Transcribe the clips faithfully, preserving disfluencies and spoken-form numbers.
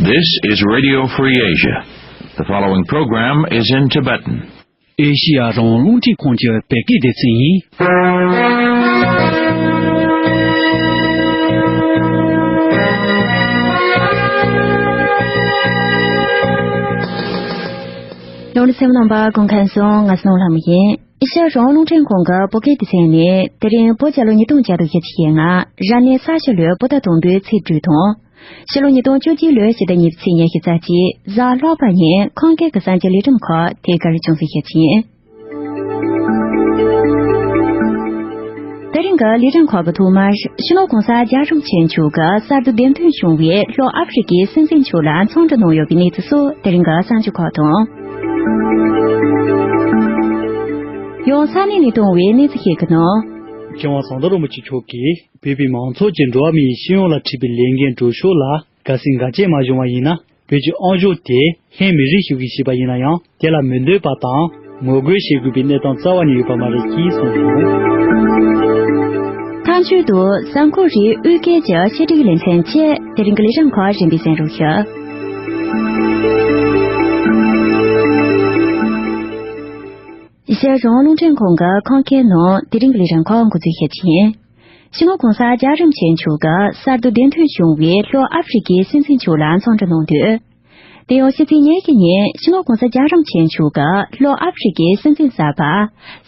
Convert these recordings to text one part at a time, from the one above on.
This is Radio Free Asia. The following program is in Tibetan. ཨེ་ཤི་ཡ་རང་དབང་རླུང་འཕྲིན་ཁང་གི་བོད་སྐད་སྡེ་ཚན་ཡིན། ལོ་རེ་སེམས་ནང་པ་གུང་ཁན་སོང་ང་སྣང་ལྷ་མོ་ཡིན། ཨེ་ཤ་ཡ་རང་དབང་རླུང་འཕྲིན་ཁང་གི་བོད་སྐད་སྡེ་ཚན་ནས་དེ་རིང་བོད་རྒྱལ་ལོ་ཉིས་སྟོང་བརྒྱ་དང་བཞི་བཅུ་ཞེ་ལྔ་རབ་གནས་ས་བྱི་ལོའི་བོད་ཟླ་དང་པོའི་ཚེས་དྲུག་དང་། ཕྱི་ལོ་ཉིས་སྟོང་བཅོ་བརྒྱད་ལོའི་ཕྱི་ཟླ་གཉིས་པའི་ཚེས་ཉི་ཤུ་རྩ་གཅིག་གཟའ་ལྷག་པ་ཉིན་ཁམས་སྐད་ཀྱི་གསར་འགྱུར་ལས་རིམ་ཁག་དེ་གར་ཅུང་ཟད་ཞིབ་ཕྱིན། དེ་རིང་གི་ལས་རིམ་ཁག་གི་ཐོག་མར་སྤྱི་ནོར་གོང་ས་རྒྱལ་བ་རིན་པོ་ཆེ་མཆོག་གི་གསར་དུ་འདེམས་ཐོན་བྱུང་བའི་ལྷོ་ཨ་ཧྥེ་རི་ཀའི་སྲིད་འཛིན་མཆོག་ལ་འཚམས་འདྲི་གནང་ཡོད་པའི་གནས་ཚུལ་སོགས་དེ་རིང་གི་གསར་འགྱུར་ཁག་དང་། ཡང་ས་གནས་ནས་གཏོང་བའི་གནས་ཚུལ་ཞིག་གི་ནང་། མཁས་དབང་ཟམ་གདོང་རིན་པོ་ཆེ་མཆོག་གིས་བོད་པའི་མང་ཚོགས་ཀྱིས་འགྲོ་བ་མིའི་སྤྱི་ཡོངས་ལ་འཁྲི་བའི་ལས་འགན་སྒྲུབ་ཕྱོགས་ལ་གལ་སྲིད་འགལ་རྐྱེན་མ་བྱུང་བ་ཡིན་ན། བོད་ཀྱི་དབང་ཤུགས་དེ་ལྷན་མི་རིགས་ཤིག་གིས་བྱས་པ་ཡིན་ན་ཡང་། དེ་ལ་མི་འདོད་པ་དང་ངོ་རྒོལ་བྱེད་དགོས་པའི་གནས་སྟངས་རྩ་བ་ནས་ཡོད་པ་མ་རེད་ཅེས་གསུངས་སོང་། མཐའ་མཇུག་ཏུ་གཟའ་འཁོར་རེའི་དབུས་སྐད་ཀྱི་བཤད་སྒྲིག་ལེ་ཚན་བཅས་དེ་རིང་གི་ལས་རིམ་ཁག་རིམ་པས་གསན་རོགས་ཞུ། ཨེ་ཤ་ཡ་རང་དབང་རླུང་འཕྲིན་ཁང་གི་ཁམས་སྐད་ནང་དེ་རིང་གི་ལས་རིམ་ཁག་འགོ་འཛུགས་ཞུ་རྒྱུ་ཡིན། སྤྱི་ནོར་གོང་ས་རྒྱལ་བ་རིན་པོ་ཆེ་མཆོག་གི་གསར་དུ་འདེམས་ཐོན་བྱུང་བའི་ལྷོ་ཨ་ཧྥེ་རི་ཀའི་སྲིད་འཛིན་མཆོག་ལ་འཚམས་འདྲི་གནང་དུས། དེ་ཡང་ཕྱི་ཚེས་ཉེར་བཞི་ཉིན་སྤྱི་ནོར་གོང་ས་རྒྱལ་བ་རིན་པོ་ཆེ་མཆོག་གིས་ལྷོ་ཨ་ཧྥེ་རི་ཀའི་སྲིད་འཛིན་གསར་པ་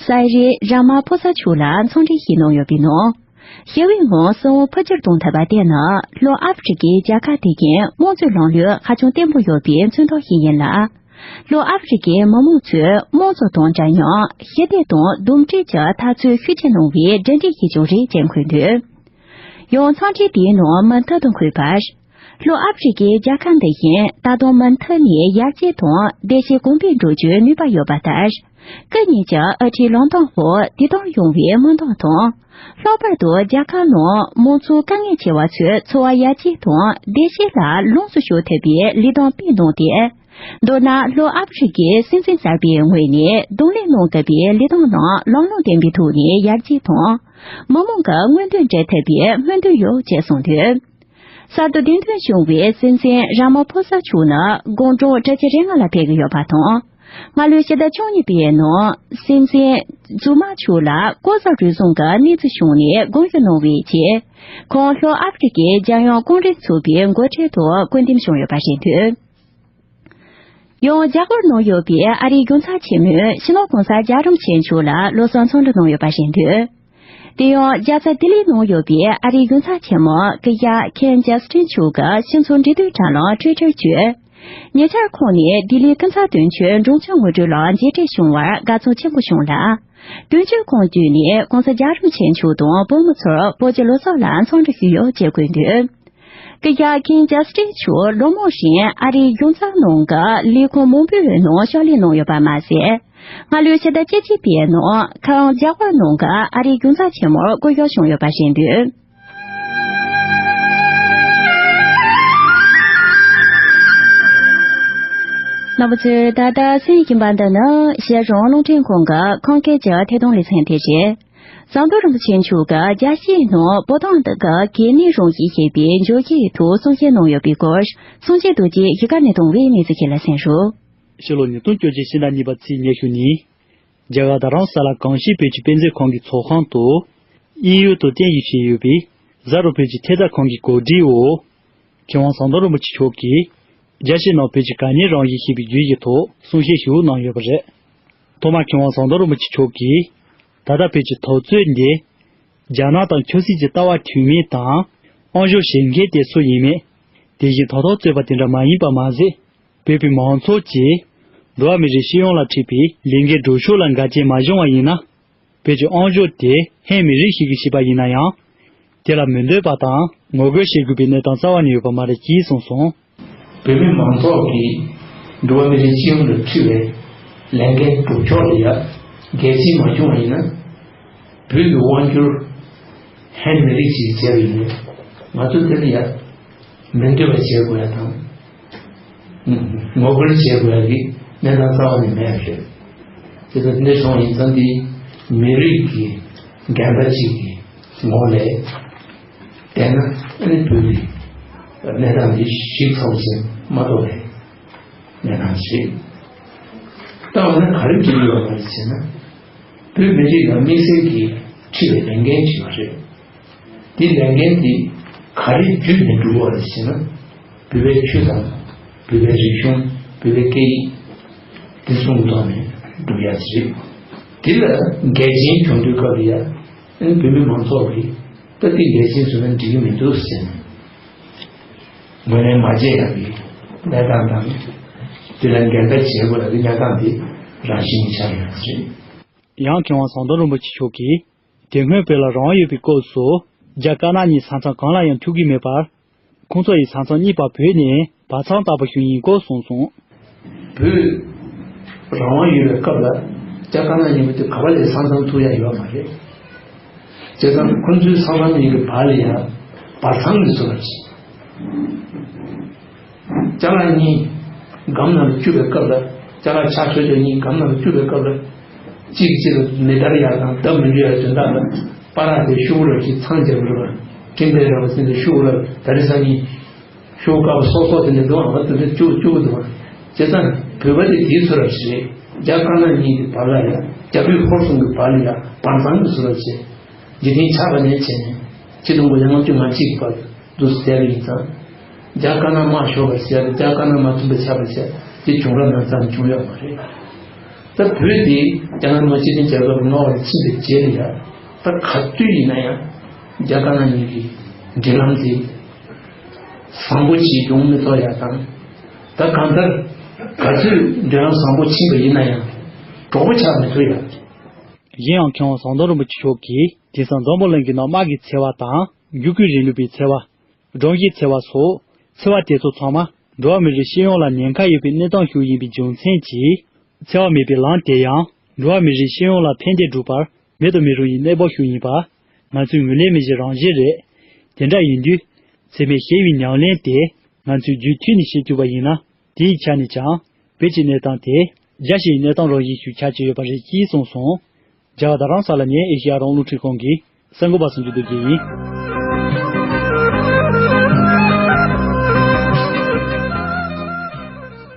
སའི་རི་ར་མ་ཕོ་ས་མཆོག་ལ་འཚམས་འདྲི་ཞུས་གནང་ཡོད་པའི་ནང་། ཞི་བའི་ངང་སྲིད་དབང་ཕར་སྒྱུར་གཏོང་ཐུབ་པ་དེ་ནི་ལྷོ་ཨ་ཧྥེ་རི་ཀའི་རྒྱལ་ཁབ་དེ་གའི་དམངས་གཙོའི་ལམ་ལུགས་ཧ་ཅང་བརྟན་པོ་ཡོད་པའི་མཚོན་རྟགས་ཤིག་ཡིན་ལ། ལྷོ་ཨ་ཧྥེ་རི་ཀའི་མི་མང་ཚོས་དམངས་གཙོ་དང་འདྲ་མཉམ་ཞི་བདེ་དང་འདུམ་འགྲིག་གི་འཐབ་རྩོད་ཤུགས་ཆེ་གནང་བའི་གྲ་སྒྲིག་ཞིག་ཀྱང་རེད་ཅེས་འཁོད་འདུག་ཡང་འཚམས་འདྲི་དེའི་ནང་མུ་མཐུད་དུ་འཁོད་པར། ལྷོ་ཨ་ཧྥེ་རི་ཀའི་རྒྱལ་ཁབ་འདི་བཞིན་ད་དུང་མུ་མཐུད་ནས་ཡར་རྒྱས་དང་བདེ་སྐྱིད་གོང་འཕེལ་འགྲོ་རྒྱུའི་ནུས་པ་ཡོད་པ་ལྟར། སྐུ་ཉིད་ཀྱི་དབུ་ཁྲིད་ལངས་སྟངས་འོག་བདེ་ཐང་ཡོང་བའི་སྨོན་འདུན་དང་། ལྷག་པར་དུ་རྒྱལ་ཁབ་ནང་མང་ཚོགས་དཀའ་ངལ་ཆེ་བ་ཚོའི་འཚོ་བ་ཡར་རྒྱས་དང་བདེ་སྐྱིད་ལ་ལོངས་སུ་སྤྱོད་ཐུབ་པའི་ལས་དོན་སྤེལ་གནང་སྟེ། མདོར་ན་ལྷོ་ཨ་ཧྥེ་རི་ཀའི་སྲིད་འཛིན་གསར་པའི་ངོས་ནས་གདོང་ལེན་གནང་དགོས་པའི་ལས་དོན་རྣམས་ལམ་ལྷོང་ལྡན་པའི་ཐོག་ནས་ཡར་རྒྱས་དང་། མི་མང་གི་མངོན་འདོད་འགྲུབ་ཐུབ་པའི་སྨོན་འདུན་ཡོད་ཅེས་གསུངས་འདུག་གསར་དུ་འདེམས་ཐོན་བྱུང་བའི་སྲིད་འཛིན་ར་མ་ཕོ་ས་མཆོག་ནི་དགུང་གྲངས་དྲུག་ཅུ་རེ་ལྔ་ལ་ཕེབས་ཀྱི་ཡོད་པ་དང་། སྔ་ལོའི་ཕྱི་ཟླ་བཅུ་གཉིས་པའི་ནང་སྲིད་འཛིན་ཛུ་མ་མཆོག་ལ་ལྐོག་ཟ་རུལ་སུངས་ཀྱི་གནས་ཚུལ་བྱུང་ནས་དགོངས་ཞུ་གནང་བའི་རྗེས། ཁོང་ལྷོ་ཨ་ཧྥེ་རི་ཀའི་རྒྱལ་ཡོངས་ཀོང་རེས་ཚོགས་པའི་འགོ་ཁྲིད་དུ་བསྐོ་འདེམས་བྱུང་ཡོད་པ་རེད་འདུག་ཡང་རྒྱ་གར་ནང་ཡོད་པའི་ཨ་རིའི་གཞུང་ཚབ་ཆེན་མོས་སྤྱི་ནོར་གོང་ས་རྒྱལ་བ་རིན་པོ་ཆེ་མཆོག་ལ་ལོ་གསར་འཚམས་འདྲི་གནང་ཡོད་པ་རེད་འདུག་དེ་ཡང་རྒྱལ་ས་ལྡི་ལིའི་ནང་ཡོད་པའི་ཨ་རིའི་གཞུང་ཚབ་ཆེན་མོ་སྐུ་ཞབས་ཁེན་ཇཱ་སི་ཊིན་མཆོག་གིས་སྤྱི་ཚོགས་འབྲེལ་མཐུད་དྲ་ལམ་ཊུའི་ཊར་བརྒྱུད། ཉེ་ཆར་ཁོང་ནས་ལྡི་ལིའི་སྐུ་ཚབ་དོན་གཅོད་འབྲོང་ཆུང་དངོས་གྲུབ་ལགས་མཇལ་འཕྲད་བྱུང་བར་དགའ་ཚོར་ཆེན་པོ་བྱུང་ལ། དོན་གཅོད་ཁང་བརྒྱུད་ནས་གོང་ས་རྒྱལ་བ་རིན་པོ་ཆེ་མཆོག་དང་བོད་མི་ཚོར་བོད་ཀྱི་ལོ་གསར་ལ་འཚམས་འདྲི་ཞུས་ཡོད་ཅེས་བཀོད་འདུག་སྐུ་ཞབས་ཁེན་ཇཱ་སི་ཊིན་མཆོག་ལོ་མང་རིང་ཨ་རིའི་གཞུང་ཚབ་ནང་གི་ལས་ཁུངས་མང་པོའི་ནང་ཕྱག་ལས་གནང་ཡོད་པ་མ་ཟད། སྔ་ལོའི་ཕྱི་ཟླ་བཅུ་གཅིག་པའི་ནང་ཁམས་རྒྱ་གར་ནང་གི་ཨ་རིའི་གཞུང་ཚབ་ཆེན་མོར་བསྐོ་གཞག་བྱུང་ཡོད་པ་རེད་འདུག་རྣམ་པ་ཚོས་ད་ལྟ་གསན་བཞིན་པ་འདི་ནི་ཨེ་ཤེ་ཡ་རང་དབང་རླུང་འཕྲིན་ཁང་གི་ཁམས་སྐད་ཀྱི་ཐད་གཏོང་ལེ་ཚན་དེ་རེད། ཟམ་གདོང་རིན་པོ་ཆེ་མཆོག་གིས་རྒྱལ་སྤྱིའི་ནང་བོད་དོན་དག་གི་གལ་གནད་རང་བཞིན་ཞེས་པའི་བརྗོད་གཞིའི་ཐོག་གསུང་བཤད་གནང་ཡོད་པའི་སྐོར་གསུང་བཤད་རྡོ་རྗེ་གཞིས་ཀ་ནས་བཏང་བའི་གནས་ཚུལ་ཞིག་ལ་གསན་རོགས། ཕྱི་ལོ་ཉིས་སྟོང་བཅོ་བརྒྱད་ཕྱི་ཟླ་གཉིས་པ་ཚེས་ཉི་ཤུ་ཉིན། རྒྱ་གར་རྡ་རམ་ས་ལ་གངས་སྐྱིད་བོད་ཀྱི་དཔེ་མཛོད་ཁང་གི་ཚོགས་ཁང་དུ། དབྱིན་ཡུལ་དུ་རྟེན་གཞི་བྱས་ཡོད་པའི་གཟའ་རུ་བོད་ཀྱི་ཐེབས་རྩ་ཁང་གི་གོ་སྒྲིག་འོག་མཁས་དབང་ཟམ་གདོང་རིན་པོ་ཆེ་མཆོག་གིས། རྒྱལ་སྤྱིའི་ནང་བོད་ཀྱི་གལ་གནད་རང་བཞིན་ཞེས་པའི་བརྗོད་གཞིའི་ཐོག་གསུང་བཤད་ཞིག་གནང་ཡོད་པ་རེད། ཐོག་མར་མཁས་དབང་ཟམ་གདོང་རིན་པོ་ཆེ་མཆོག་གིས། ད་ལྟ་བོད་ཀྱི་འཐབ་རྩོད་འདི། རྒྱ་ནག་དང་ཆབ་སྲིད་ཀྱི་ལྟ་བ་མཐུན་མིན་དང་། དབང་ཤུགས་བཞེས་མཁན་དེ་སུ་ཡིན་མིན། དེ་བཞིན་ཐོག་ཐོག་རྩོད་པ་དེ་འདྲ་མ་ཡིན་པ་མ་ཟད། བོད་པའི་མང་ཚོགས་ཀྱིས། འགྲོ་བ་མི་རིགས་སྤྱི་ཡོངས་ལ་འཁྲི་བའི་ལས་འགན་སྒྲུབ་ཕྱོགས་ལ་འགལ་རྐྱེན་མ་བྱུང་བ་ཡིན་ན། བོད་ཀྱི་དབང་ཤུགས་དེ་ལྷན་མི་རིགས་ཤིག་གིས་བྱས་པ་ཡིན་ན་ཡང་། དེ་ལ་མི་འདོད་པ་དང་ངོ་རྒོལ་བྱེད་དགོས་པའི་གནས་སྟངས་རྩ་བ་ནས་ཡོད་པ་མ་རེད་ཅེས་གསུངས་སོང་། བོད་མི་མང་ཚོགས་ཀྱིས་འགྲོ་བ་མི་རིགས་སྤྱི་ཡོངས་ལ་འཁྲི་བའི་ལས་འགན་སྒྲུབ་ཕྱོགས་ལ་ཡ་འགལ་རྐྱེན་མ་བྱུང་བ་ཡིན་ན། བོད་ཀྱི་དབང་སྒྱུར་ལྷན་མི་རིགས་ཀྱིས་བྱས་པ་ཡིན་ན། ང་ཚོ་དེ་ལ་ཡ། མི་འདོད་པ་བྱེད་དགོས་ཡ་དང་། ངོ་རྒོལ་བྱེད་དགོས་ཡ་གི་གནས་སྟངས་རྩ་བ་ནས་མེད་པ་རེད། དེ་ལྟར་འདི་སོང་ཡིན་ཙང་འདི་མི་རིགས་ཀྱི་འགལ་ཟླ་གཅིག་གི་ངོ་ལས་བལྟས་ན་ཨ་ནི་བོད་ཀྱི་གནས་སྟངས་འདི་ཞིབ་ཚགས་ཤིང་ མ་གཏོགས་པའི་གནས་སྟངས་ཤིག་ད་འོ་ན་ག་རེ་བྱེད་ཀྱི་ཡོད་པ་རེད་ཟེར་ན། བོད་མི་རིགས་ལ་དམིགས་བསལ་གྱི་ཁྲིད་པའི་ལས་འགན་ཅིག་ཡོད་རེད། དེ་ལས་འགན་དེ་ག་རེ་བརྒྱུད་ནས་སྒྲུབ་དགོས་རེད་ཟེར་ན། བོད་པའི་ཆོས་དང་། བོད་པའི་རིག་གཞུང་། བོད་པའི་སྐད་ཡིག་དེ་ཚོ་གི་ཐོག་ནས་སྒྲུབ་ཡ་ཅིག་རེད། དེ་ལ་འགལ་རྐྱེན་བྱུང་དུས་སྐབས་ལ་ཡ། ཨ་ནི་བོད་མི་མང་ཚོགས་ཀྱིས་ད་དེ་འགལ་རྐྱེན་བཟོས་ན་འགྲིག་གི་མི་འདུག་ཟེར་ནས། ངོས་ལེན་མ་བྱས་ཡ་གི་གནས་སྟངས་དང་། དེ་ལ་འགལ་ཟླ་བྱེད་དགོས་ཡ་གི་གནས་སྟངས་དེ་རང་བཞིན་གྱིས་ཆགས་ཡོད་པ་རེད། ཡང་མཁས་དབང་ཟམ་གདོང་རིན་པོ་ཆེ་མཆོག་གིས། དེ་སྔོན་བོད་ལ་རང་དབང་ཡོད་པའི་སྐབས་སུ། རྒྱ་དཀར་ནག་གཉིས་ས་མཚམས་གང་ལ་ཡང་ཐུག་གི་མེད་པར། ཁོང་ཚོ་ཡི་ས་མཚམས་གཉིས་པ་བོད་ནས་བར་མཚམས་བཏགས་པ་ཞིག་ཡིན་སྐོར་གསུངས་སོང་། བོད་རང་དབང་ཡོད་པའི་སྐབས་ལ་རྒྱ་དཀར་ནག་གཉིས་པོ་དེ་ག་བ་ལས་ས་མཚམས་ཐུག་ཡ་ཡོད་མ་རེད། བྱས་ཙང་ཁོང་ཚོའི་ས་མཚམས་གཉིས་ཀྱི་བར་ལ་ཡ་བར་མཚམས་ཀྱི་བཟོ་འདྲ་ཅིག་ཅ་ལག་གཉིས་སྒམ་ནང་ལ་བཅུག་པའི་སྐབས་ལ། ཅ་ལག་ཆ་ཆོད་ཆོད་གཉིས་སྒམ་ནང་ལ་བཅུག་པའི་སྐབས་ལ། གཅིག་གཅིག་ལ་མེ་བདར་ཡག་དང་བརྡབ་མི་འཇུ་ཡག་དོན་དག་ལ། པ་རག་དེ་ཤོག་བུ་ར་གཅིག་ཚང་རྒྱབ་རུ་བ། ཀྲིན་པེ་ར་བ་ཟིན་ཏེ་ཤོག་བུ་ལ་ད་རི་ས་གཉིས། ཤོག་བུ་དཀར་པོ་སོག་སོག་དེ་འདྲ་འདུག་ཨང་བ་དེ་འདྲ་བཅུག་བཅུག་གི་འདུག་ཨང་། བྱས་ཙང་བོད་པ་དེ་དེའི་ཚོ་ར་ཞིག་རེད། རྒྱ་དཀར་ནག་གཉིས་ཀྱི་བར་ལ་ཡ། རྒྱ་བོད་ཧོར་གསུམ་གྱི་བར་ལ་ཡ་བར་མཚམས་ཀྱི་ཚོ་ར་ཞིག་འཇིག་རྟེན་ཆགས་པ་ནས་བྱས་ནས་ཆིག་སྟོང་དགུ་བརྒྱ་ལྔ་བཅུ་ང་གཅིག་གི་བར་དུ་འདུག་སེ་བསྡད་པ་ཡིན་ཙང་། རྒྱ་དཀར་ནག་དམག་ཤོར་བར་བྱས་རྒྱ་དཀར་ནག་དམག་མཐུན་པ་ཆགས་པར་བྱས་དེ་བྱུང་རབས་ནང་ཙམ་བྱུང་ཡོད་མ་རེད། ད་བོད་དེ་རྒྱ་ནག་དམག་སྤྱི་མཐུན་རྒྱལ་ཁབ་ཀྱི་མངའ་འོག་ལ་ཕྱིན་པའི་རྗེས་ལ་ཡང་ད་ག་དུས་ཡིན་ན་ཡང་རྒྱ་དཀར་ནག་གཉིས་ཀྱི་འབྲེལ་ལམ་དེ་བཟང་པོ་ཅིག་ཡོང་མི་ཐུབ་ཡ་དང་། ད་གང་ལྟར་ག་ཚོད་འབྲེལ་ལམ་བཟང་པོ་ཕྱིན་པ་ཡིན་ན་ཡང་གྲོགས་པོ་ཆགས་མི་ཐུབ་ཡ། གཞན་ཡང་མཁས་དབང་ཟམ་གདོང་རིན་པོ་ཆེ་མཆོག་གིས་དེང་སང་འཛམ་བུ་གླིང་གི་ནང་དམག་གི་འཚེ་བ་དང་། བརྒྱུད་སྐུལ་རིང་ལུགས་པའི་འཚེ་བ། སྒྲོམ་གཞིའི་འཚེ་བ་སོགས་འཚེ་བ་དེ་ཚོ་ཚང་མ་འགྲོ་བ་མི་རིགས་སྤྱི་ཡོངས་ལ་ཉེན་ཁ་ཡོད་པའི་གནས་སྟངས་ཤིག་ཡིན་པའི་རྒྱུ་མཚན་གྱིས། འཚེ་བ་མེད་པའི་ལམ་དེ་ཡང་འགྲོ་བ་མི་རིགས་སྤྱི་ཡོངས་ལ་ཕན་བདེ་སྒྲུབ་པར་མེད་དུ་མི་རུང་བའི་གནས་བབ་ཤིག་ཡིན་པ། ང་ཚོས་ངོས་ལེན་མི་བྱེད་རང་བཞིན་རེད། དེ་འདྲ་ཡིན་དུས། འཚེ་མེད་ཞི་བའི་ཉམས་ལེན་དེ་ང་ཚོས་རྒྱུན་མཐུད་ནས་བྱེད་ཐུབ་པ་ཡིན་ན། དེའི་ཆ་ནས་ཀྱང་བོད་ཀྱི་གནས་སྟངས་དེ་རྒྱ་ཆེའི་གནས་སྟངས་རང་བཞིན་ཞིག་ཆགས་ཀྱི་ཡོད་པ་རེད་ཅེས་གསུངས་སོང་། རྒྱ་གར་རྡ་རམ་ས་ལ་ནས་ཨེ་ཤེ་ཡ་རང་དབང་རླུང་འཕྲིན་ཁང་གི་གསར་འགོད་པ་སུ་འཇུ་སྟོབས་རྒྱལ་ཡིན།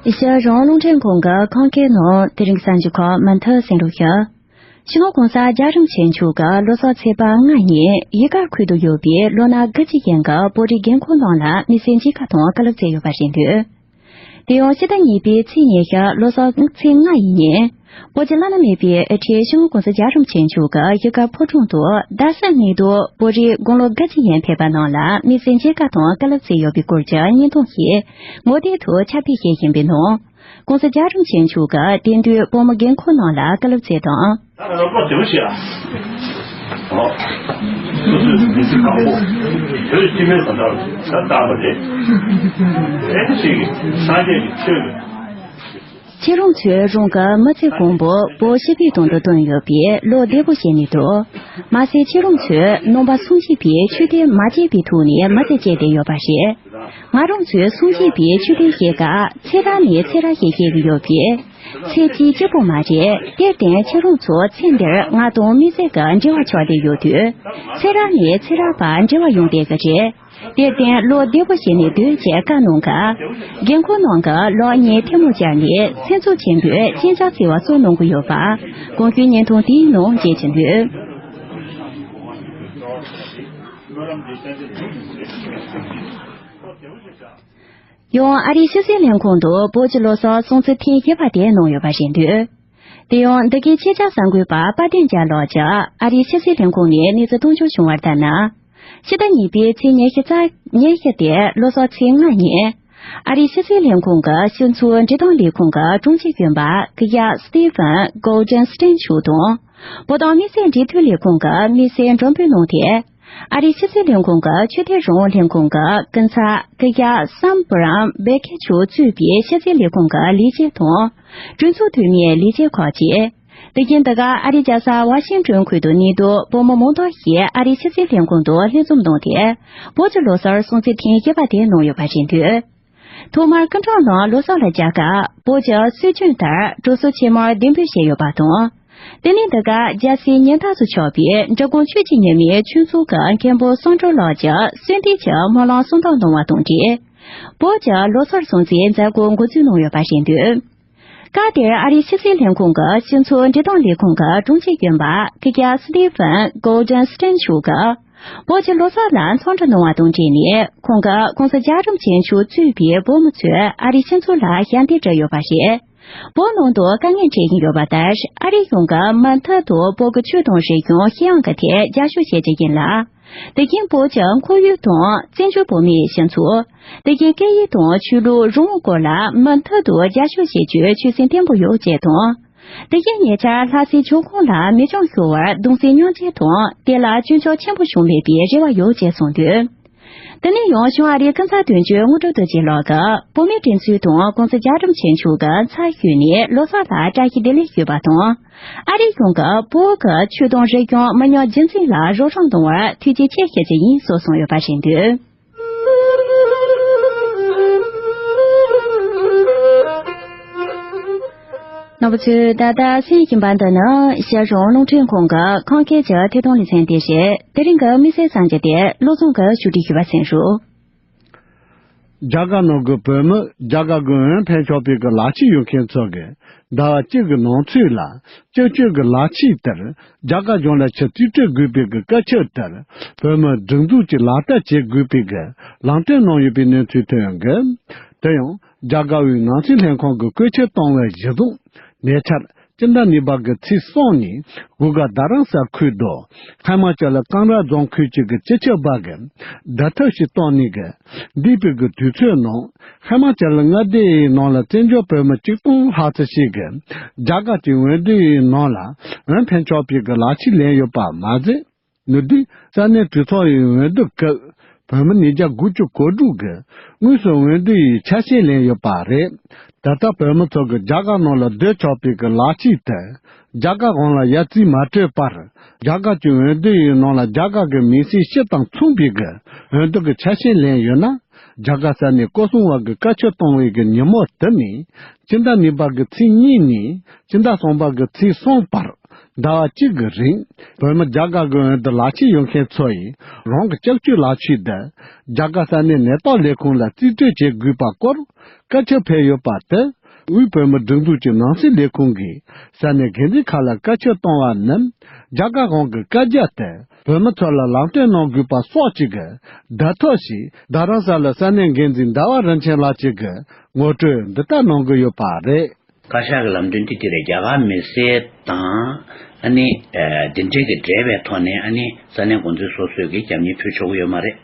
ཨེ་ཤེ་ཡ་རང་དབང་རླུང་འཕྲིན་ཁང་གི་ཁམས་སྐད་ནང་དེ་རིང་གསར་འགྱུར་ཁག་མུ་མཐུད་གསན་རོགས་ཞུ། སྤྱི་ནོར་༸གོང་ས་རྒྱལ་བ་རིན་པོ་ཆེ་མཆོག་གི་ལོ་གསར་ཚེས་པ་ལྔ་ཉིན་ཡུལ་གར་ཁུལ་དུ་ཡོད་པའི་ལོ་ན་དགུ་བཅུ་ཡན་གྱི་བོད་རིགས་རྒན་འཁོགས་རྣམས་ལ་མི་ཚེ་མཇལ་ཁ་དང་བཀའ་སློབ་སྩལ་ཡོད་པ་རེད་འདུག་དེ་ཡང་ཕྱི་ཟླ་གཉིས་པའི་ཚེས་ཉི་ཤུ་ལོ་གསར་ཚེས་ལྔ་ཡི་ཉིན། བོད་ཀྱི་བླ་ན་མེད་པའི་དབུ་ཁྲིད་སྤྱི་ནོར་༸གོང་ས་རྒྱལ་བ་རིན་པོ་ཆེ་མཆོག་གི་བཞུགས་སྒར་ཕོ་བྲང་དུ་རྡ་ས་གནས་སྡོད་བོད་རིགས་དགུང་ལོ་དགུ་བཅུ་ཡན་ཕེབས་པ་རྣམས་ལ་མི་ཚེ་མཇལ་ཁ་དང་བཀའ་སློབ་སྩལ་ཡོད་པའི་སྐོར་གྱི་བརྙན་ཐུང་ཞིག་ངོ་དེབ་ཐོག་ཁྱབ་སྤེལ་བྱེད་བཞིན་པའི་ནང་། ༸གོང་ས་རྒྱལ་བ་རིན་པོ་ཆེ་མཆོག་གིས་དེང་དུས་བོད་མི་རྒན་འཁོགས་རྣམས་ལ་བཀའ་སློབ་སྩལ་དང་། ད་ང་ཚོ་བློ་བདེ་པོ་བྱེད་ཨ། ཨོ། སོ་སོའི་མི་ཚེ་ཁག་པོ། བོད་སྤྱི་པའི་བཟོ་འདྲ་ད་བཏང་བ་རེད། ཨེ་ནི་ཞིག་གིས་སངས་རྒྱས་ཀྱི་ཆོས་ཀྱི། ཁྱེད་རང་ཚོས་རང་གི་མི་ཚེ་གང་པོ་བོད་སྤྱི་པའི་དོན་དུ་བཏོན་ཡོད་པས་བློ་བདེ་པོ་བྱས་ནས་འདུག་མ་ཟད་ཁྱེད་རང་ཚོས་ནང་པ་སངས་རྒྱས་པའི་ཆོས་དད་མ་བརྗེད་པའི་ཐོག་ནས་མི་ཚེ་སྐྱེལ་བསྡད་ཡོད་པ་རེད། ང་རང་ཚོས་སངས་རྒྱས་པའི་ཆོས་དད་བྱེད་སྐབས་ཚེ་རབས་ནས་ཚེ་རབས་ཞེས་བཤད་ཀྱི་ཡོད་པས། ཚེ་གཅིག་གཅིག་པོ་མ་རེད། དེར་བརྟེན་ཁྱེད་རང་ཚོ་ཚེ་འདིར་ང་དང་མི་ཚེ་གི་འབྲེལ་བ་ཆགས་བསྡད་ཡོད་དུས། ཚེ་རབས་ནས་ཚེ་རབས་བར་འབྲེལ་བ་ཡོང་བསྡད་ཀྱི་རེད། དེར་བརྟེན་བློ་བདེ་པོ་བྱས་ནས་སྡོད་ཅེས་བཀའ་གནང་སྐབས། རྒན་འཁོགས་རྣམས་ཀྱིས་ལོག་གཉིད་ཐལ་མོ་སྦྱར་ནས་སེམས་ཚོར་ཆེན་པོས་སྤྱན་ཆབ་བསིལ་བ་གསུང་གནང་གི་ཡོད་པ། གོང་ཞུས་བརྙན་ཐུང་དེའི་ནང་མཇལ་རྒྱུ་འདུག་ཡང་ཨ་རིའི་ཕྱི་སྲིད་ལས་ཁུངས་དུ་བོད་ཀྱི་ལོ་གསར་སྲུང་བརྩི་ཐེངས་བཞི་པ་དེ་གནང་ཡོད་པ་རེད་འདུག་དེ་ཡང་འདི་གའི་ཕྱི་རྒྱལ་གསར་འགོད་པ་དཔལ་ལྡན་རྒྱལ་ལགས་ཀྱིས་ཨ་རིའི་ཕྱི་སྲིད་ལས་ཁུངས་ནས་གནས་ཚུལ་གཏོང་ཆོག་བྱུང་བར་ལྟར་ན། ཕྱི་ཟླ་གཉིས་པའི་ཚེས་ཉི་ཤུ་རྩ་ཉི་ཤུ་སྟེ་ལོ་གསར་ཚེས་ལྔ་ཉིན། ཨ་རིའི་ཕྱི་སྲིད་ལས་ཁུངས་ཀྱི་སྤྱི་ཚོགས་འབྲེལ་གཏོང་ལས་ཁུངས་ཀྱི་དྲུང་ཆེ་གཞོན་པ་སྐུ་ཞབས་Stephen Goldstein མཆོག་དང་། བོད་དོན་དམིགས་བསལ་འབྲེལ་མཐུད་ལས་ཁུངས་ཀྱི་དམིགས་བསལ་མགྲོན་འབོད་གནང་སྟེ། ཨ་རིའི་ཕྱི་སྲིད་ལས་ཁུངས་ཀྱི་ཆོས་དད་རང་དབང་ལྷན་ཁང་གི་སྐུ་ཚབ་སྐུ་ཞབས་Sam Brown་མཆོག་གཙོས་པའི་ཕྱི་སྲིད་ལས་ཁུངས་ཀྱི་ལས་བྱེད་དང་། གྲོས་ཚོགས་འཐུས་མིའི་ལས་བྱེད་ཁག་བཅས། དེ་བཞིན་འདི་ག་ཨ་རིའི་རྒྱལ་ས་ཝ་ཤིང་ཏོན་ཁུལ་དུ་གནས་སྡོད་བོད་མི་མང་དག་ཞིག་ཨ་རིའི་ཕྱི་སྲིད་ལྷན་ཁང་དུ་ལྷན་འཛོམས་གནང་སྟེ། བོད་ཀྱི་ལོ་གསར་སྲུང་བརྩི་ཐེངས་བཞི་པ་དེ་གནང་ཡོད་པ་རེད་འདུག་ཐོག་མར་སྐུ་ཕྲེང་རྣམས་ལོ་གསར་ལ་བཅར་སྐབས་བོད་ཀྱི་སྲོལ་རྒྱུན་ལྟར་གྲོ་སོ་ཆེན་མོར་གདན་འབུལ་བྱས་ཡོད་པ་དང་། དེ་ནས་འདི་ག་རྒྱལ་སྲས་ཉི་ཟླ་སུ་ཆགས་པའི་འབྲི་གུང་ཆོས་ཀྱི་ཉི་མའི་ཆོས་ཚོགས་ཀྱི་མཁན་པོ་བསམ་གྲུབ་ལགས་ཀྱིས་གསོལ་འདེབས་ཀྱི་སྨོན་ལམ་གསུང་བཏབ་གནང་བ་དང་འབྲེལ། ། བོད་ཀྱི་ལོ་གསར་སྲུང་བརྩིའི་མཛད་སྒོ་འགོ་འཛུགས་གནང་ཡོད་པ་རེད་འདུག་སྐབས་དེར་ཨ་རིའི་ཕྱི་སྲིད་ལྷན་ཁང་གི་སྤྱི་ཚོགས་འབྲེལ་གཏོང་ལས་ཁུངས་ཀྱི་དྲུང་ཆེ་གཞོན་པ་སྐུ་ཞབས་Stephen Goldstein མཆོག་གིས། བོད་ཀྱི་ལོ་གསར་ལ་འཚམས་འདྲི་གནང་བ་དང་འབྲེལ་ནས། ཁོང་གིས་༸གོང་ས་༸རྒྱལ་བ་རིན་པོ་ཆེ་མཆོག་གཙོས་པའི་བོད་མི་ཚོས་ཨ་རིའི་སྤྱི་ཚོགས་ལ་ཞལ་འདེབས་བསྒྲགས་ཡོད་པ་རེད། བོད་ནང་དུ་དཀའ་ངལ་འཕྲད་བཞིན་ཡོད་པ་ལྟར། ཨ་རིའི་གཞུང་གིས་མུ་མཐུད་དུ་བོད་ཀྱི་ཆོས་དང་རིག་གཞུང་ཤེས་ཡོན་གྱི་ཐད་རྒྱབ་སྐྱོར་བྱེད་རྒྱུ་ཡིན་ལ། དེ་བཞིན་བོད་ཀྱི་ཁོར་ཡུག་དང་བཙན་བྱོལ་བོད་མིའི་སྤྱི་ཚོགས། དེ་བཞིན་སྐད་ཡིག་དང་ཆོས་ལུགས་རང་དབང་སྐོར་ལ་མུ་མཐུད་དུ་རྒྱབ་སྐྱོར་བྱེད་རྒྱུའི་ཆོད་སེམས་བརྟན་པོ་ཡོད་ཅེས་དང་། དེ་བཞིན་ཉེ་ཆར་ལྷ་སའི་ཇོ་ཁང་ལ་མི་ཆུང་ཤོར་བར་གདུང་སེམས་མཉམ་སྐྱེད་དང་། དེ་ལ་སྐྱོན་ཆག་ཆེན་པོ་བྱུང་མེད་པའི་རེ་བ་ཡོད་ཅེས་གསུངས་འདུག་དེ་ནས་ཡང་བྱང་ཨ་རིའི་ཀུན་བཟང་དོན་གཅོད་དངོས་གྲུབ་རྡོ་རྗེ་ལགས་ཀྱིས་བོད་མིའི་སྒྲིག་འཛུགས་དང་༸གོང་ས་༸རྒྱལ་བ་རིན་པོ་ཆེ་མཆོག་གི་ཚབ་ཞུས་ནས་ལོ་གསར་ལ་བཀྲ་ཤིས་བདེ་ལེགས་ཞུས་པ་དང་། ཨ་རིའི་གཞུང་གིས་བོད་ཀྱི་ཆོས་དང་རིག་གཞུང་མི་ཉམས་རྒྱུན་འཛིན་ལ་རོགས་རམ་གནང་བར་ཐུགས་རྗེ་ཆེ་ཞུ་རྒྱུ་ཡིན་སོགས་གསུངས་ཡོད་པ་རེད་འདུག་རྣམ་པ་ཚོས་ད་ལྟ་གསན་བཞིན་པ་འདི་ནི་རྒྱལ་གཞུང་རླུང་འཕྲིན་ཁང་གི་ཁམས་སྐད་ཀྱི་ཐད་གཏོང་ལེ་ཚན་དེ་རེད། དེ་རིང་གི་དམིགས་བསལ་གསར་འགྱུར་དེ་བློ་བཟང་གིས་ཕྱོགས་སྒྲིག་ཞུས་པ་གསན་རོགས། རྒྱ་གར་ནང་གི་བོད་མི་རྒྱ་གར་གྱི་འོས་འཕེན་ཆོག་པའི་གི་ལག་ཁྱེར་ཡོད་མཁན་ཚོ་གིས་ཟླ་བ་གཅིག་གི་ནང་ཚུད་ལ་སྤྱི་སྤྱོད་ཀྱི་ལག་ཁྱེར་དེར་རྒྱ་གར་གཞུང་ལ་ཕྱིར་རྩིས་སྤྲོད་དགོས་པའི་གི་བཀའ་ཁྱབ་དེར་བོད་མི་སྒྲིག་འཛུགས་ཀྱིས་ལག་བསྟར་བྱེད་དགོས་པའི་གི་ལམ་སྟོན་གནང་ཡོད་པའི་གནས་ཚུལ་ཐོན་ཡོད་འདུག་དེ་ཡང་རྒྱ་གར་བའི་ནང་སྲིད་ལྷན་ཁང་གི་བཀོད་ཁྱབ་བཏང་བའི་གཞི་བཟུང་ཉེ་ཆར་སྤྱི་ཟླ་གཉིས་པ་གི་ཚེས་གསུམ་ཉིན་གུ་ག་རྡ་རམ་ས་ཁུལ་དུ་ཧི་མ་ཅལ་ཀང་ར་རྫོང་ཁུལ་གཅིག་གི་སྤྱི་ཁྱབ་པ་གིས་སྒྲ་ཐོ་ཞིག་བཏང་ནས་གི་འདས་པའི་གི་དུས་ཚོད་ནང་ཧི་མ་ཅལ་མངའ་སྡེ་ཡི་ནང་ལ་བཙན་བྱོལ་བོད་མི་ཆིག་སྟོང་ལྷག་ཙམ་ཞིག་གིས་རྒྱ་གར་གྱི་འོས་བསྡུ་ཡི་ནང་ལ་འོས་འཕེན་ཆོག་པའི་གི་ལག་ཁྱེར་ལེན་ཡོད་པ་མ་ཟད། ནུབ་བདུན་ས་གནས་གྲོས་ཚོགས་ཡི་འོས་བསྡུ་སྐབས་བོད་མི་ཉིས་བརྒྱ་དགུ་བཅུ་གོ་དྲུག་གིས་དངོས་སུ་འོས་བསྡུ་ཡི་ཆ་ཤས་ལེན་ཡོད་པ་རེད། ད་ལྟ་བོད་མི་ཚོ་གིས་རྒྱ་གར་ནང་ལ་སྡོད་ཆོག་པའི་གི་ལག་ཁྱེར་དེ་རྒྱ་གར་གཞུང་ལ་ཡར་རྩིས་མ་སྤྲོད་པར་རྒྱ་གར་གྱི་འོས་བསྡུ་ཡི་ནང་ལ་རྒྱ་གར་གྱི་མི་སེར་སྤྱི་དང་མཚུངས་པའི་གི་འོས་བསྡུ་གི་ཆ་ཤས་ལེན་ཡོད་ན། རྒྱ་གར་ས་གནས་སྐོར་སྲུང་བ་གི་བཀའ་ཁྱབ་གཏོང་བའི་གི་ཉིན་མོ་དེ་ནི་སྤྱི་ཟླ་གཉིས་པ་གི་ཚེས་གཉིས་ནས་སྤྱི་ཟླ་གསུམ་པ་གི་ཚེས་གསུམ་བར་ཟླ་བ་གཅིག་གི་རིང་བོད་མི་རྒྱ་གར་གི་འོས་བསྡུ་ལག་ཁྱེར་ཡོད་མཁན་ཚོ་ཡིས་རང་གི་སྤྱི་སྤྱོད་ལག་ཁྱེར་དེ་རྒྱ་གར་ས་གནས་ནད་ཐོག་ལས་ཁུངས་ལ་རྩིས་སྤྲོད་བྱེད་དགོས་པ་སྐོར་བཀའ་ཁྱབ་ཕེབས་ཡོད་པ་དེ་དབུས་བོད་མི་སྒྲིག་འཛུགས་ཀྱི་ནང་སྲིད་ལས་ཁུངས་ཀྱིས་ས་གནས་འགན་འཛིན་ཁག་ལ་བཀའ་ཁྱབ་གཏོང་བ་ནི་རྒྱ་གར་གཞུང་གི་བཀའ་རྒྱ་དེ་བོད་མི་ཚོ་ལ་ལམ་སྟོན་གནང་དགོས་པ་སོགས་ཀྱི་གི་བརྡ་ཐོ་ཞིག་རྡ་རམ་ས་ལ་ས་གནས་འགན་འཛིན་ཟླ་བ་རིན་ཆེན་ལགས་ཀྱིས་གི་ངོ་སྤྲོད་འདི་ལྟར་གནང་གི་ཡོད་པ་རེད། བཀའ་ཤག་གི་ལམ་སྟོན་འདི་དེ་རེད། རྒྱ་གར་མི་སེར་དང་ཨ་ནི་ཨ་འདི་འདྲའི་གི་འབྲེལ་བའི་ཐོག་ནས་ཨ་ནི་ས་གནས་འགོ་འཛིན་སོ་སོས་གི་རྒྱབ་གཉེར་ཕུལ་ཆོག་གི་ཡོད་མ་རེད།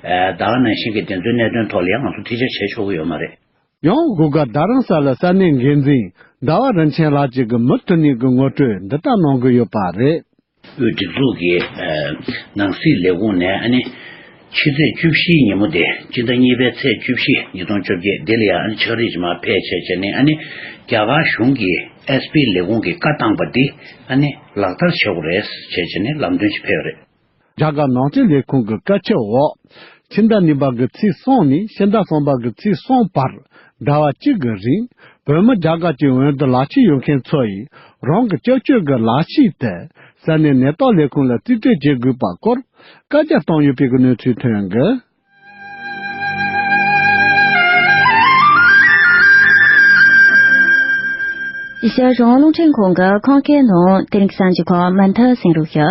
ཨ་ད་ག་ནང་བཞིན་གི་དེ་ཚོའི་གནད་དོན་ཐོག་ལ་ཡང་ང་ཚོ་ཐེ་ཇུས་བྱེད་ཆོག་གི་ཡོད་མ་རེད། ཡང་གུ་ག་རྡ་རམ་ས་ལ་ས་གནས་འགན་འཛིན་ཟླ་བ་རིན་ཆེན་ལགས་ཀྱིས་གི་མུ་མཐུད་ནས་གི་ངོ་སྤྲོད་འདི་ལྟར་གནང་གི་ཡོད་པ་རེད། དབུས་སྒྲིག་འཛུགས་ཀྱི་ཨ་ནང་སྲིད་ལས་ཁུངས་ནས་ཨ་ནི་ཕྱི་ཚེས་བཅུ་བཞི་ཉིན་མོ་དེ་སྤྱི་ཟླ་གཉིས་པའི་ཚེས་བཅུ་བཞི་ཉིས་སྟོང་བཅོ་བརྒྱད་འདི་ལ་ཡང་ཨ་ནི་ཕྱག་བྲིས་ཀྱི་མར་ཕེབས་བྱས་བྱས་ནས་ཨ་ནི་རྒྱ་གར་གཞུང་གི་ཨེས་པི་ལས་ཁུངས་ཀྱིས་བཀའ་བཏང་པ་འདི་ཨ་ནི་ལག་བསྟར་བྱེད་དགོས་རེད་བྱས་བྱས་ནས་ལམ་སྟོན་ཞིག་ཕེབས་རེད། རྒྱ་གར་ནང་སྲིད་ལས་ཁུངས་ཀྱི་བཀའ་ཁྱབ་འོག་ཕྱི་ཟླ་གཉིས་པ་གི་ཚེས་གསུམ་ནས་ཕྱི་ཟླ་གསུམ་པ་གི་ཚེས་གསུམ་བར་ཟླ་བ་གཅིག་གི་རིང་བོད་མི་རྒྱ་གར་གྱི་འོས་བསྡུ་ལག་ཁྱེར་ཡོད་མཁན་ཚོ་ཡིས་རང་གི་སྤྱི་སྤྱོད་ཀྱི་ལག་ཁྱེར་དེ་ས་གནས་ནད་ཐོག་ལས་ཁུངས་ལ་རྩིས་སྤྲོད་བྱེད་དགོས་པ་སྐོར་བཀའ་རྒྱ་བཏང་ཡོད་པའི་གི་གནས་ཚུལ་ཐོན་ཡོད་འདུག་རྒྱལ་གཞུང་རླུང་འཕྲིན་ཁང་གི་ཁམས་སྐད་ནང་དེ་རིང་གི་གསར་འགྱུར་ཁག་མུ་མཐུད་གསན་རོགས་ཞུ།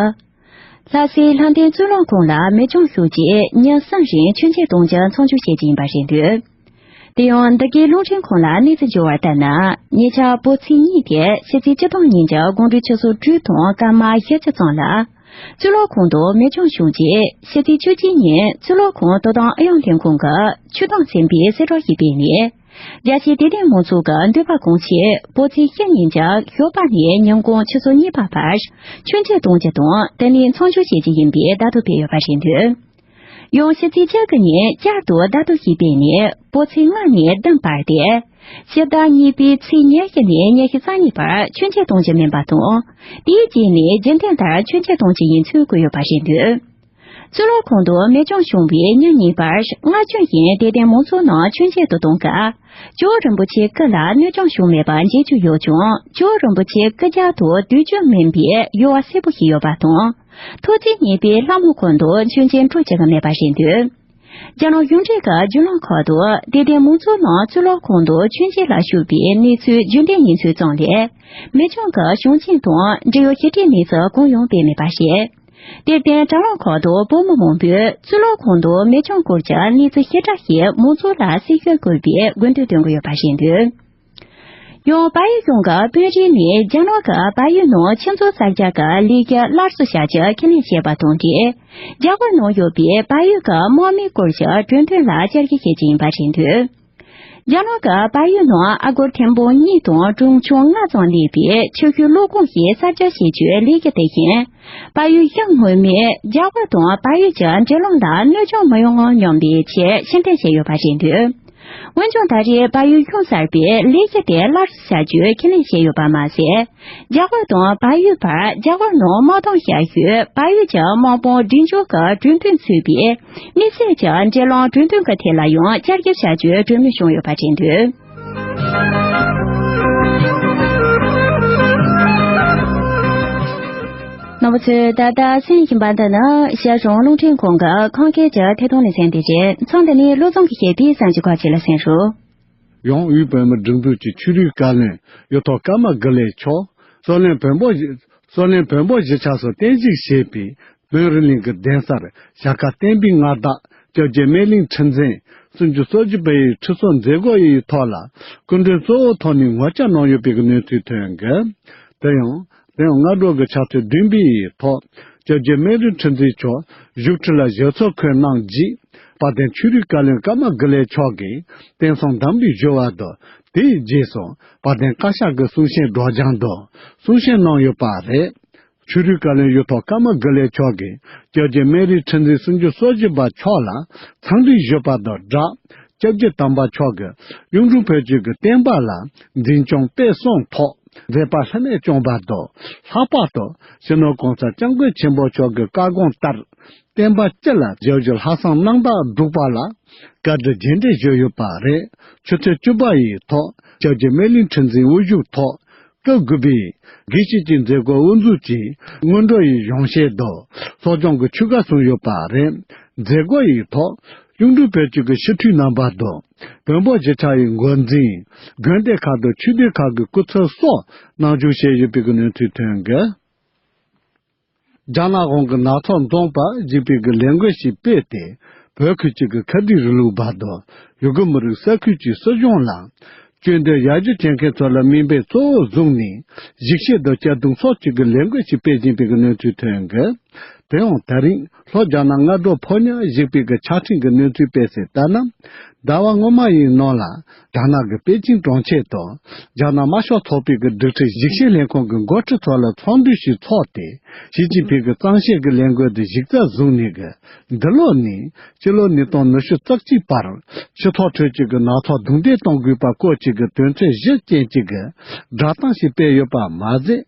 ལྷ་སའི་ལྷ་ལྡན་གཙུག་ལག་ཁང་ལ་མི་ཆུང་ཤོས་ཀྱིས་ཉིན་གསུམ་རིང་མཆོད་མཇལ་གཏོང་རྒྱུ་མཚམས་འཇོག་བྱེད་ཀྱི་ཡིན་པ་རེད་འདུག་དེ་ཡང་འདི་གའི་རླུང་འཕྲིན་ཁང་ལ་གནས་ཚུལ་འབྱོར་བ་ལྟར་ན། ཉེ་ཆར་བོད་ཚེས་གཉིས་ཏེ་ཕྱི་ཚེས་བཅུ་སྟོང་ཉིན་གྱི་དགོང་དྲོའི་ཆུ་ཚོད་དྲུག་དང་སྐར་མ་བཞི་བཅུ་ཙམ་ལ། གཙུག་ལག་ཁང་དུ་མི་ཆུང་ཤོས་ཀྱིས་ཕྱི་ཚེས་བཅུ་གཅིག་ཉིན་གཙུག་ལག་ཁང་དོ་དམ་ཨུ་ཡོན་ལྷན་ཁང་གི་ཆོས་དང་མཐུན་པའི་གསལ་བསྒྲགས་ཤིག་སྤེལ་ནས། རྒྱ་ཆེའི་དད་ལྡན་མང་ཚོགས་ཀྱི་འདོད་པ་གང་ཆེ་བོད་ཚེས་བཞི་ཉིན་གྱི་ཞོགས་པ་ནས་ཉིན་གུང་ཆུ་ཚོད་གཉིས་པ་བར་མཆོད་མཇལ་གཏོང་རྒྱུ་དང་དེ་ནས་མཚམས་འཇོག་བྱེད་རྒྱུ་ཡིན་པའི་བརྡ་ཐོ་སྤེལ་ཡོད་པ་རེད་འདུག་ཡང་ཕྱི་ཚེས་བཅུ་དགུ་ཉིན་བསྐྱར་དུ་བརྡ་ཐོ་ཞིག་སྤེལ་ནས་བོད་ཚེས་ལྔ་ནས་བདུན་བར་ཏེ། ཕྱི་ཟླ་གཉིས་པའི་ཚེས་ཉི་ཤུ་ནས་ཉི་ཤུ་རྩ་གཉིས་བར་མཆོད་མཇལ་གཏོང་རྒྱུ་མིན་པ་དང་། དེའི་རྗེས་ནས་རྒྱུན་ལྡན་ལྟར་མཆོད་མཇལ་གཏོང་རྒྱུ་ཡིན་ཚུལ་བཀོད་ཡོད་པ་རེད་འདུག་གཙུག་ལག་ཁང་དུ་མི་ཆུང་ཤོས་ཀྱིས་ཉིན་གཉིས་བར་སྔར་བྱོན་བཞིན་དད་ལྡན་མང་ཚོགས་རྣམས་མཆོད་མཇལ་དུ་གཏོང་སྐབས། ཇོ་བོ་རིན་པོ་ཆེའི་སྐུ་ལ་གནོད་སྐྱོན་བྱུང་མེད་པ་མཇལ་རྒྱུ་ཡོད་ཀྱང་། ཇོ་བོ་རིན་པོ་ཆེའི་སྐུ་རྒྱབ་ཏུ་སྡོད་རྒྱུ་མིན་པའི་ཡོལ་བ་གསལ་པོ་ཞིག་ཡོད་པ་དང་། ཐུགས་བརྩེ་ཉེས་པའི་ལྷ་མོ་ཁང་དུ་མཆོད་མཇལ་འགྲོ་བཅུག་གི་མེད་པ་རེད་འདུག་རྒྱ་ནག་གཞུང་འབྲེལ་གྱི་བརྒྱུད་ལམ་ཁག་ཏུ་དད་ལྡན་མང་ཚོགས་རྣམས་གཙུག་ལག་ཁང་དུ་མཆོད་མཇལ་ལ་ཞུགས་པའི་གནས་ཚུལ་རྒྱུན་ལྡན་ཡིན་ཚུལ་ཙམ་ལས། མི་གྲངས་ཀྱི་བྱུང་རྐྱེན་དང་འབྲེལ་ཡོད་ཞི་འགྲིག་གནས་ཚུལ་གང་ཡང་སྤེལ་མེད་པ་རེད། དེར་བརྟེན་དྲ་ལམ་ཁག་ཏུ་བོད་མི་མང་པོས་གཙུག་ལག་ཁང་དུ་མི་གྲངས་སྐོར་གྱི་གནས་ཚུལ་ཞིབ་ཕྲ་ཞིག་མང་ཚོགས་ལ་གསལ་སྟོན་དགོས་པའི་དགོས་འདུན་བཏོན་གྱི་ཡོད་པ་རེད་འདུག་ཡང་བལ་ཡུལ་གཞུང་གི་དཔོན་རིགས་ནས་རྒྱ་ནག་གི་བལ་ཡུལ་ནང་ཆུ་མཛོད་གསར་རྒྱག་གི་ལས་འགུལ་སླར་གསོ་བྱ་རྒྱུ་ཁས་ལེན་བྱས་པ་དང་འབྲེལ། རྒྱ་གར་ནང་ཡོད་པའི་བལ་ཡུལ་གྱི་དམག་མིའི་སྐོར་གྱི་གྲོས་མཐུན་ལ་བཅར་འདྲི་བྱེད་ཀྱི་ཡིན་པ་རེད་འདུག་རྒྱ་ནག་གི་བལ་ཡུལ་ནང་ཨ་སྒོར་ཐེར་འབུམ་གཉིས་དང་གྲོང་ཆུང་ལྔ་ཙམ་གནས་པའི་ཆུ་ཤུལ་གློག་ཁང་ཞིག་གསར་རྒྱག་བྱེད་རྒྱུའི་ལས་འགུལ་དེ་བཞིན། བལ་ཡུལ་གཞུང་སྔོན་མས་རྒྱ་གར་དང་བལ་ཡུལ་གྱི་འབྲེལ་ལམ་ལ་གནོད་སྐྱོན་མི་ཡོང་སྙམ་པའི་ཆེད་ཕྱིར་འཐེན་བྱས་ཡོད་པ་རེད་འདུག་འོན་ཀྱང་ད་རེས་བལ་ཡུལ་གཞུང་གསར་པས་ལས་གཞི་དེ་སླར་གསོ་བྱ་རྒྱུའི་ཁས་ལེན་བྱས་ཡོད་པ་མ་ཟད། རྒྱ་གར་དང་བལ་ཡུལ་བར་རྒྱ་གར་ནང་དམག་དོན་བྱ་ཡུལ་བལ་ཡུལ་གྱི་དམག་དཔུང་སྒྲིག་འཇོག་གི་གྲོས་མཐུན་ཚུད་པའི་དམིགས་བསལ་གྱི་འབྲེལ་ལམ་གྲོས་མཐུན་གྱི་ཐད་ལ་ཡང་བསྐྱར་ཞིབ་བྱ་རྒྱུའི་གྲོས་མོལ་བྱུང་ཡོད་པ་རེད་འདུག་རྣམ་པ་ཚོས་ད་ལྟ་གསན་བཞིན་པ་འདི་ནི་རྒྱ་གཞུང་རླུང་འཕྲིན་ཁང་གི་ཁམས་སྐད་ཀྱི་ཐད་གཏོང་ལེ་ཚན་དེ་རེད། མཚམས་འདི་ནས་བློ་བཟང་གིས་བཤད་པའི་གསར་འགྱུར་ཁག་ཅིག་ལ་གསན་རོགས། ཡང་དབུས་བོད་མིའི་སྒྲིག་འཛུགས་ཀྱི་ཆོས་རིག་བཀའ་བློན་གཡུ་ཐོག་ཀརྨ་དགེ་ལེགས་མཆོག་བསོད་ནམས་བོན་པོ་བཞི་བསོད་ནམས་བོན་པོ་བཞི་ཆགས་སུ་བརྟན་བཞུགས་བྱས་པའི་བོན་རི་གླིང་གི་གདན་སར་ཞྭ་ཁ་བསྟན་པའི་མངའ་བདག་སྐྱབས་རྗེ་སྨན་གླིང་ཁྲི་འཛིན་སུམ་ཅུ་སོ་བཞི་པ་ཡི་ཁྲི་སོར་མཛད་སྒོ་ཡི་ཐོག་ལ་སྐུ་མགྲོན་གཙོ་བོ་ཐོག་ནས་ངོ་བཅར་གནང་ཡོད་པའི་གནས་ཚུལ་ཐོན་གི། དེ་ཡང་དེ་ཡང་སྔ་དྲོ་གི་ཕྱག་ཚོད་བདུན་པའི་ཐོག་སྐྱབས་རྗེ་སྨན་རི་ཁྲི་འཛིན་མཆོག་བཞུགས་ཁྲི་ལ་ཞབས་སོར་འཁོད་གནང་རྗེས། དཔལ་ལྡན་ཆོས་རིག་བཀའ་བློན་ཀརྨ་དགེ་ལེགས་མཆོག་གིས་རྟེན་གསུམ་དམ་པའི་ཞུ་བ་དང་། དེའི་རྗེས་སུ་དཔལ་ལྡན་བཀའ་ཤག་གི་གསུང་བཤད་སྒྲོག་སྦྱང་དང་གསུང་བཤད་གནང་ཡོད་པ་རེད། ཆོས་རིག་བཀའ་བློན་གཡུ་ཐོག་ཀརྨ་དགེ་ལེགས་མཆོག་གིས་སྐྱབས་རྗེ་སྨན་རི་ཁྲི་འཛིན་སུམ་ཅུ་སོ་བཞི་པ་མཆོག་ལ་འཚམས་འདྲི་ཞུས་པ་དང་སྦྲགས། སྐྱབས་རྗེ་དམ་པ་མཆོག་གིས་གཡུང་དྲུང་བོད་ཀྱི་བསྟན་པ་ལ་འཛིན་སྐྱོང་སྤེལ་གསུམ་ཐོག་མཛད་པ་ལྷད་མེད་བསྐྱངས་པ་དང་། ལྷག་པར་དུ་སྤྱི་ནོར་གོང་ས་སྐྱབས་མགོན་ཆེན་པོ་མཆོག་གི་བཀའ་དགོངས་ལྟར། བསྟན་པ་སྤྱི་ལ་ཞབས་ཞུ་ལྷག་བསམ་རྣམ་དག་བསྒྲུབས་པ་ལ་བཀའ་དྲིན་རྗེས་དྲན་ཞུས་ཡོད་པ་རེད། ཆུ་ཚོད་བཅུ་པ་ཡི་ཐོག་སྐྱབས་རྗེ་སྨན་གླིང་ཁྲི་འཛིན་དབུ་བཞུགས་ཐོག་སྐབས་དགུ་པའི་དགེ་བཤེས་ཀྱི་མཛད་སྒོ་དབུ་འཛུགས་ཀྱིས་སྔོན་འགྲོ་ཡི་གཞུང་བཤད་དང་གསོ་སྦྱོང་གི་ཆོས་བཀའ་གསུངས་ཡོད་པ་རེད། མཛད་སྒོ་ཡི་ཐོག་གཡུང་དྲུང་བོད་ཀྱི་སྤྱི་འཐུས་རྣམ་པ་དང་བོན་པོ་གཞིས་ཆགས་ཡི་འགོ་འཛིན། དགོན་སྡེ་ཁག་དང་ཆོས་སྡེ་ཁག་གི་སྐུ་ཚབ་སོགས་གནང་ཆོག་བྱས་ཡོད་པའི་གནས་ཚུལ་ཐོན་གི། རྒྱ་ནག་གཞུང་གི་ནག་ཚོགས་འཛོམས་པ་ཞེས་པའི་གི་ལས་འགུལ་ཞིག་སྤེལ་ཏེ། བོད་ཁུལ་གཅིག་གི་ཁ་བྲལ་རིང་ལུགས་པ་དང་ཡུ་གུར་མི་རིགས་ས་ཁུལ་གྱི་སྲིད་གཞུང་ལ་སྐྱོན་འདོན་ཡར་རྒྱས་བྱེད་མཁན་ཚོ་ལ་དམིགས་འབེན་གཙོ་བོ་བཟུང་ནས་ཞིབ་བཤེར་དང་གཅར་རྡུང་སོགས་ཀྱི་གི་ལས་འགུལ་ཞིག་སྤེལ་བཞིན་པའི་གི་གནས་ཚུལ་ཐོན་གི། དེ་ཡང་ད་རིང་ལྷོ་རྒྱ་ནག་སྔ་དྲོ་ཕོ་ཉ་ཞེས་པའི་གི་ཕྱག་ཕྲེང་གི་གནས་ཚུལ་སྤེལ་གསལ་ལྟར་ན། ཟླ་བ་སྔོན་མ་ཡི་ནང་ལ་རྒྱ་ནག་གི་པེ་ཅིང་གྲོང་ཁྱེར་དུ་རྒྱ་ནག་དམར་ཤོག་ཚོགས་པའི་གི་སྒྲིག་ཁྲིམས་ཞིབ་བཤེར་ལས་ཁུངས་ཀྱི་འགོ་ཁྲིད་ཚོ་ལ་ཚོགས་འདུ་ཞིག་ཚོགས་ཏེ། ཞི་ཅིན་ཕིང་གི་གཙང་བཤེར་གྱི་ལས་འགུལ་དེ་གཞི་རྩ་བཟུང་ནས་གི་འདི་ལོ་ནས་སྤྱི་ལོ་ཉིས་སྟོང་ཉི་ཤུ་རྩ་གཅིག་བར་སྤྱི་ཚོགས་ཁྲོད་ཀྱི་གི་ནག་ཚོགས་རྡུང་རྡེག་གཏོང་དགོས་པ་སྐོར་གྱི་གི་དོན་ཚན་བཞི་ཅན་གྱི་གི་བསྒྲགས་གཏམ་ཞིག་སྤེལ་ཡོད་པ་མ་ཟད།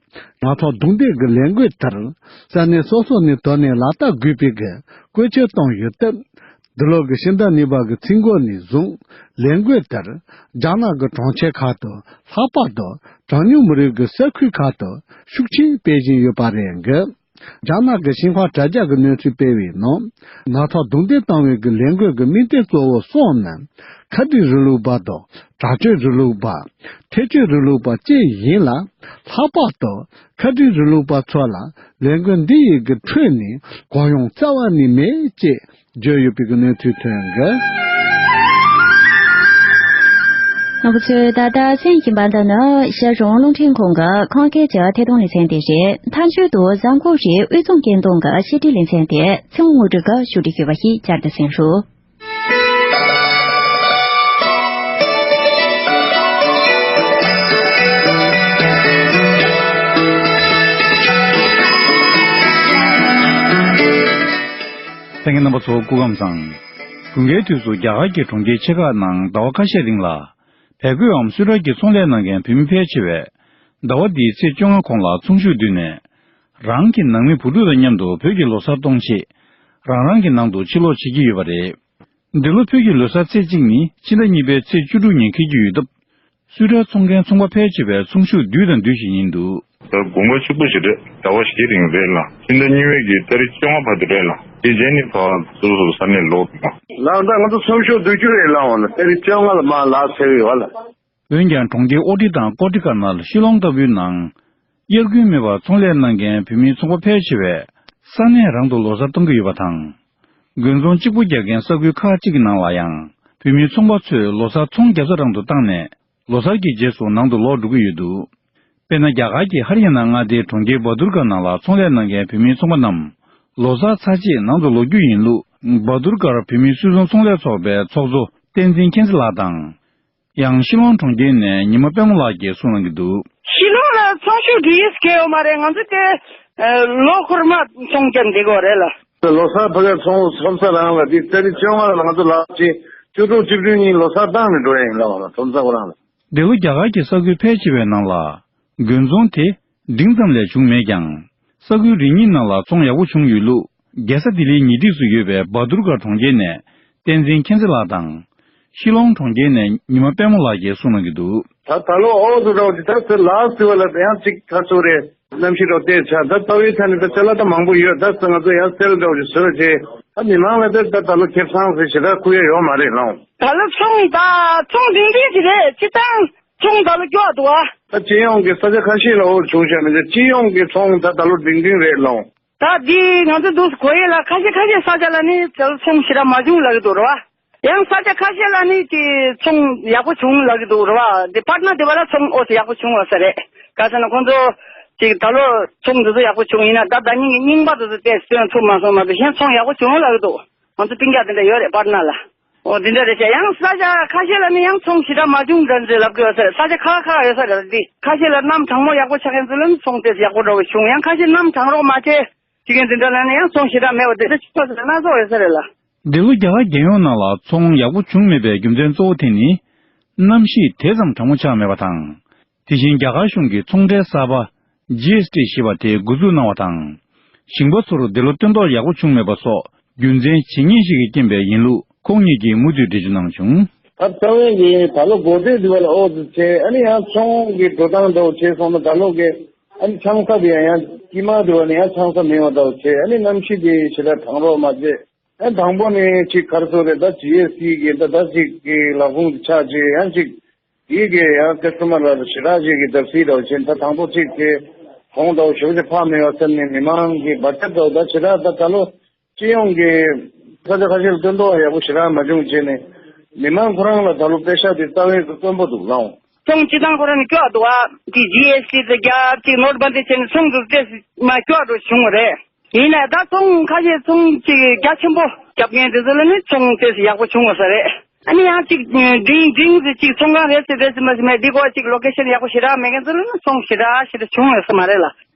ནག་ཚོགས་རྡུང་རྡེག་གི་ལས་འགུལ་དེར་ས་གནས་སོ་སོ་ནས་དོ་ནན་ལག་བསྟར་དགོས་པའི་གི་བཀོད་ཁྱབ་བཏང་ཡོད་སྟབས། འདི་ལོ་གི་ཕྱི་ཟླ་གཉིས་པ་གི་ཚེས་འགོ་ནས་བཟུང་ལས་འགུལ་དེར་རྒྱ་ནག་གི་གྲོང་ཁྱེར་ཁག་ཏུ་ལྷག་པར་དུ་གྲངས་ཉུང་མི་རིགས་ཀྱི་ས་ཁུལ་ཁག་ཏུ་ཤུགས་ཆེན་སྤེལ་བཞིན་ཡོད་པ་རེད་འགི། རྒྱ་ནག་གི་ཤིན་ཧྭ་དྲ་རྒྱ་གི་གནས་ཚུལ་སྤེལ་བའི་ནང་། ནག་ཚོགས་རྡུང་རྡེག་བཏང་བའི་གི་ལས་འགུལ་གྱི་དམིགས་དོན་གཙོ་བོ་གསུམ་ནི། ཁ་བྲལ་རིང་ལུགས་པ་དང་དྲག་སྤྱོད་རིང་ལུགས་པ། ཐེ་བྱུས་རིང་ལུགས་པ་བཅས་ཡིན་ལ། ལྷག་པར་དུ་ཁ་བྲལ་རིང་ལུགས་པ་ཚོ་ལ་ལས་འགུལ་འདི་ཡི་གི་ཁྲོད་ནས་གུ་ཡངས་རྩ་བ་ནས་མེད་ཅེས་བརྗོད་ཡོད་པའི་གི་གནས་ཚུལ་ཐོན་གི། རྣམ་པ་ཚོས་ད་ལྟ་གསན་བཞིན་པ་འདི་ནི་རྒྱ་གཞུང་རླུང་འཕྲིན་ཁང་གི་ཁམས་སྐད་ཀྱི་ཐད་གཏོང་ལེ་ཚན་དེ་རེད། མཐའ་མཇུག་ཏུ་གཟའ་འཁོར་རེའི་དབུས་གཙང་སྐད་གདངས་ཀྱི་བཤད་སྒྲིག་ལེ་ཚན་དེ་ཚེ་དབང་དངོས་གྲུབ་ཀྱིས་ཕྱོགས་སྒྲིག་ཞུས་པ་ཞིག་བསྐྱར་དུ་གསན་རོགས། གསན་མཁན་རྣམ་པ་ཚོ་སྐུ་ཁམས་བཟང་། དགུན་ཁའི་དུས་སུ་རྒྱ་གར་གྱི་གྲོང་ཁྱེར་ཆེ་ཁག་ནང་ཟླ་བ་ཁ་ཤས་རིང་ལ། བལ་གོས་འམ་སུད་ཊར་གྱི་ཚོང་ལས་གནང་མཁན་བོད་མི་ཕལ་ཆེ་བས། ཟླ་བ་འདིའི་ཚེས་བཅོ་ལྔ་གོང་ལ་ཚོང་བཞུགས་བསྡུས་ནས། རང་གི་ནང་མི་བུ་ཕྲུག་དང་མཉམ་དུ་བོད་ཀྱི་ལོ་གསར་གཏོང་ཆེད། རང་རང་གི་ནང་དུ་ཕྱིར་ལོག་བྱེད་ཀྱི་ཡོད་པ་རེད། འདི་ལོ་བོད་ཀྱི་ལོ་གསར་ཚེས་གཅིག་ནི་ཕྱི་ཟླ་གཉིས་པའི་ཚེས་བཅུ་དྲུག་ཉིན་འཁེལ་གྱི་ཡོད་སྟབས། སུད་ཊར་འཚོང་མཁན་ཚོང་པ་ཕལ་ཆེ་བས་ཚོང་ཤུགས་བསྡུས་དང་བསྡུས་བཞིན་ཡིན་འདུག། ད་དགོང་མོ་གཅིག་པོ་ཞིག་རེད། ཟླ་བ་བཞི་རིང་རེད་ལ། ཕྱི་ཟླ་གཉིས་པའི་གི་ཏ་རིག་བཅོ་ལྔ་བར་དུ་རེད་ལ། དེ་རྗེས་ནི་ཕར་སོ་སོ་ས་གནས་ལོག་དགོས། ལགས། ད་ང་ཚོ་ཚོང་ཤུགས་བསྡུ་རྒྱུ་རེད་ལགས། འོ་ན་ཏ་རིག་བཅོ་ལྔ་ལ་མར་ལག་འཚལ་གི་ཡོད་ལ། འོན་ཀྱང་གྲོང་ཁྱེར་ཨོ་ཏི་དང་ཀོ་ཏི་ཀ་ནལ་ཤི་ལོང་ལྟ་བུའི་ནང་། དབྱར་དགུན་མེད་པར་ཚོང་ལས་གནང་མཁན་བོད་མིའི་ཚོང་པ་ཕལ་ཆེ་བས་ས་གནས་རང་དུ་ལོ་གསར་གཏོང་གི་ཡོད་པ་དང་། དགུན་ཚོང་གཅིག་པུ་རྒྱག་མཁན་ས་ཁུལ་ཁག་ཅིག་གི་ནང་ལ་ཡང་བོད་མིའི་ཚོང་པ་ཚོས་ལོ་གསར་ཚོང་བརྒྱབ་ས་རང་དུ་བཏང་ནས་ལོ་གསར་གྱི་རྗེས་སུ་ནང་དུ་ལོག་འགྲོ་གི་ཡོད་འདུག། དཔེར་ན། རྒྱ་གར་གྱི་ཧ་རི་ཡ་ན་མངའ་སྡེའི་གྲོང་ཁྱེར་བ་དུར་གྷར་ནང་ལ་ཚོང་ལས་གནང་མཁན་བོད་མིའི་ཚོང་པ་རྣམས་ལོ་གསར་ཚར་རྗེས་ནང་དུ་ལོག་རྒྱུ་ཡིན་ལུགས་བ་དུར་གྷར་བོད་མིའི་སུད་ཚོང་ཚོང་ལས་ཚོགས་པའི་ཚོགས་གཙོ་བསྟན་འཛིན་མཁྱེན་བརྩེ་ལགས་དང་། ཡང་ཤི་ལོང་གྲོང་ཁྱེར་ནས་ཉི་མ་པད་མོ་ལགས་ཀྱིས་གསུངས་གནང་གི་འདུག། ཤི་ལོང་ལ་ཚོང་ཤུགས་འགྲོ་ཡས་གང་ཡོད་མ་རེད། ང་ཚོ་དེ་ལོ་འཁོར་མ་ཚོང་རྒྱག་བསྡད་ཀྱི་ཡོད་རེད་ལ། ལོ་གསར་ཕ་གིར་ཚོང་ཁྲོམ་ས་རང་ལ་འདི་ཏ་རིག་བཅོ་ལྔ་ལ་ང་ཚོ་ལག་ཆ་བཅུ་དྲུག་བཅུ་བདུན་ཉིན་ལོ་གསར་བཏང་ནས་འགྲོ་ཡ་ཡིན་ལབ་པ་ལ། ཁྲོམ་ས་ཁོ་རང་ལ། འདི་ལོ་རྒྱ་གར་གྱི་ས་ཁུལ་ཕལ་ཆེ་བའི་ནང་ལ་དགུན་ཚོང་དེ་འབྲིང་ཙམ་ལས་བྱུང་མེད་ཀྱང་། ས་ཁུལ་རེ་གཉིས་ནང་ལ་ཚོང་ཡག་པོ་བྱུང་ཡོད་ལུགས་རྒྱལ་ས་ལྡི་ལིའི་ཉེ་འཁྲིས་སུ་ཡོད་པའི་བ་དུར་གྷར་གྲོང་ཁྱེར་ནས་བསྟན་འཛིན་མཁྱེན་བརྩེ་ལགས་དང་། ཤི་ལོང་གྲོང་ཁྱེར་ནས་ཉི་མ་པད་མོ་ལགས་ཀྱིས་གསུངས་གནང་གི་འདུག། ད་ད་ལོ་ཨོ་ཙི་འདྲ་བོ་ཅིག་ད་ཚེ་ལག་ཟེར་བ་ལ་ཡང་ཅིག་ཁ་སོ་རེད། གནམ་གཤིས་འདྲ་བོ་བལྟས་ཆ་ད་རྩ་བའི་ཆ་ནས་ད་ཅ་ལག་ད་མང་པོ་ཡོད། ད་ང་ཚོ་ཡང་སེལ་འདྲ་བོ་ཅིག་བཟོས་བྱས་ད་མི་མང་ལ་ད་ད་ད་ལོ་ཁེ་བཟང་ཟེར་ཞེ་དྲག་ཁུར་ཡ་ཡོད་མ་རེད་ལགས། ད་ལོ་ཚོང་ད་ཚོང་འབྲིང་འབྲིང་ཅིག་རེད། སྤྱིར་བཏང་ཚོང་ད་ལོ་སྐྱོ་བ་འདུག་ཨ། ད་སྤྱི་ཡོངས་ཀྱི་ས་ཆ་ཁ་ཤས་ལ་འོར་བྱུང་བཞག་མི་འདུག། སྤྱི་ཡོངས་ཀྱི་ཚོང་ད་ད་ལོ་འབྲིང་འབྲིང་རེད་ལགས། ད་འདི་ང་ཚོ་འདུག་གོ་ཡས་ལ་ཁ་ཤས་ཁ་ཤས་ས་ཆ་ལ་ནི་ད་ལོ་ཚོང་ཞེ་དྲག་མ་བྱུང་ལབ་ཀྱི་འདུག་རེད་བ། ཡང་ས་ཆ་ཁ་ཤས་ལ་ནི་དེ་ཚོང་ཡག་པོ་བྱུང་ལབ་ཀྱི་འདུག་རེད་བ། དེ་པཊ་ན་དེ་བ་ལ་ཚོང་ཨོ་ཙི་ཡག་པོ་བྱུང་བ་ས་རེད། ག་ཟེར་ན་ཁོང་ཚོ་ཅིག་ད་ལོ་ཚོང་འདི་ཚོ་ཡག་པོ་བྱུང་ཡིན་ན་ད་ཟླ་ཉིན་གྱི་རྙིང་པ་དེ་ཚོ་བལྟས་སྟོན་ཐུབ་མ་སོང་མ་གཏོགས་གཞན་ཚོང་ཡག་པོ་བྱུང་ལབ་ཀྱི་འདུག། ང་ཚོ་སྤུན་ཀྱག་དེ་འདྲ་ཡོད་རེད་པཊ་ན་ལ། ཨོ་དེ་འདྲ་རེད་ཤག། ཡང་ས་ཆ་ཁ་ཤས་ལ་ནི་ཡང་ཚོང་ཞེ་དྲག་མ་བྱུང་འདྲ་འདྲ་ལབ་ཀྱི་ཡོད་ས་རེད། ས་ཆ་ཁག་ཁག་ཡོད་ས་རེད། འདི་ཁ་ཤས་ལ་གནམ་གྲང་མོ་ཡག་པོ་ཆགས་མཁན་ཚོ་ལ་ནི་ཚོང་དེ་ཡག་པོ་འདྲ་བོ་བྱུང་། ཡང་ཁ་ཤས་གནམ་གྲང་རོགས་མ་བྱས་བྱེད་མཁན་དེ་འདྲ་ལ་ནི་ཡང་ཚོང་ཞེ་དྲག་མེད་པ་དེ་འདྲ་ཆགས་ས་རེད། སྣ་ཚོགས་ཡོད་ས་རེད་ལ། འདི་ལོ་རྒྱ་གར་རྒྱལ་ཡོངས་ནང་ལ་ཚོང་ཡག་པོ་བྱུང་མེད་པའི་རྒྱུ་མཚན་གཙོ་བོ་དེ་ནི། གནམ་གཤིས་དེ་ཙམ་གྲང་མོ་ཆགས་མེད་པ་དང་། དེ་བཞིན་རྒྱ་གར་གཞུང་གིས་ཚོང་ཁྲལ་གསར་པ་ཇི་ཨེས་ཊི་ཞེས་པ་དེ་འགོ་འཛུགས་གནང་བ་དང་། ཞིང་པ་ཚོར་འདི་ལོ་སྟོན་ཐོག་ཡག་པོ་བྱུང་མེད་པ་སོགས་རྒྱུ་མཚན་ཇི་སྙེད་ཞིག་གི་རྐྱེན་པས་ཡིན་ལུགས་ཁོང་ཉིད་ཀྱིས་མུ་མཐུད་འགྲེལ་བརྗོད་གནང་བྱུང་། ད་རྩ་བའི་གི་ད་ལོ་འགོ་སྟོད་འདི་བ་ལ་ཨོ་ཙི་བྱས། ཨ་ནི་ཡང་ཚོང་གི་འགྲོ་སྟངས་འདྲ་བོ་བྱས་སོང་ན་ད་ལོ་གི་ཨ་ནི་ཆང་ས་དེ་ཡང་ཡང་དཀྱིལ་མ་འདི་བ་ནི་ཡང་ཆང་ས་མེད་པ་འདྲ་བོ་བྱས། ཨ་ནི་གནམ་གཤིས་དེ་ཞེ་དྲག་གྲང་རོགས་མ་བྱས། ཨ་དང་པོ་ནི་ཅིག་ག་རེ་ཟེར་རེད། ད་ཇི་ཨེས་ཊི་གི་ད་ད་ཅིག་གི་ལག་ཁུངས་ཆགས་བྱས་ཡང་ཅིག་དེའི་གི་ཡང་ཀ་སི་ཊ་མར་ལ་ཞེ་དྲག་ཅིག་གི་བརྡབ་གསིག་འདྲ་བོ་བྱས། ད་དང་པོ་ཅིག་གི་གོང་འདྲ་བོ་ཞེ་པོ་ཅིག་འཕར་མེད་པ་སེམས་ནས་མི་མང་གི་བར་ཁྱབ་འདྲ་བོ་ད་ཞེ་དྲག་ད་ད་ལོ་སྤྱི་ཡོངས་ཀྱི་ས་ཆ་ཁ་ཤས་ལ་སྟོན་ཐོག་ཡག་པོ་ཞེ་དྲག་མ་བྱུང་བྱས་ནས་མི་མང་ཁོ་རང་ལ་ད་ལོ་པེ་ཤག་དེ་རྩ་བའི་དཀོན་པོ་འདུག་ལགས། ཚོང་སྤྱི་བཏང་ཁོ་རང་ནས་སྐྱོ་བ་འདུག་ཨ། དེ་ཇི་ཨེས་ཊི་དེ་རྒྱབ་ཅིག་ནོར་བྷན་དི་བྱས་ནས་ཚོང་དེ་ཏོག་ཙམ་མ་སྐྱོ་བ་འདྲ་བྱུང་བ་རེད། ཡིན་ནའི་ད་ཚོང་ཁ་ཤས་ཚོང་ཅིག་རྒྱ་ཆེན་པོ་རྒྱབ་མཁན་དེ་ཚོ་ལ་ནི་ཚོང་དེ་ཡག་པོ་བྱུང་བ་ས་རེད། ཨ་ནི་ཡང་ཅིག་འབྲིང་འབྲིང་ཟེར་ཅིག་ཚོང་ཁང་རེད་ཟེར་རེད་ཟེར་མ་ཟེར་མེད། འདི་གོ་ཅིག་ལོ་ཀེ་ཤན་ཡག་པོ་ཞེ་དྲག་མེད་མཁན་ཚོ་ལ་ནི་ཚོང་ཞེ་དྲག་ཞེ་དྲག་བྱུང་ཡོད་ས་མ་རེད་ལ།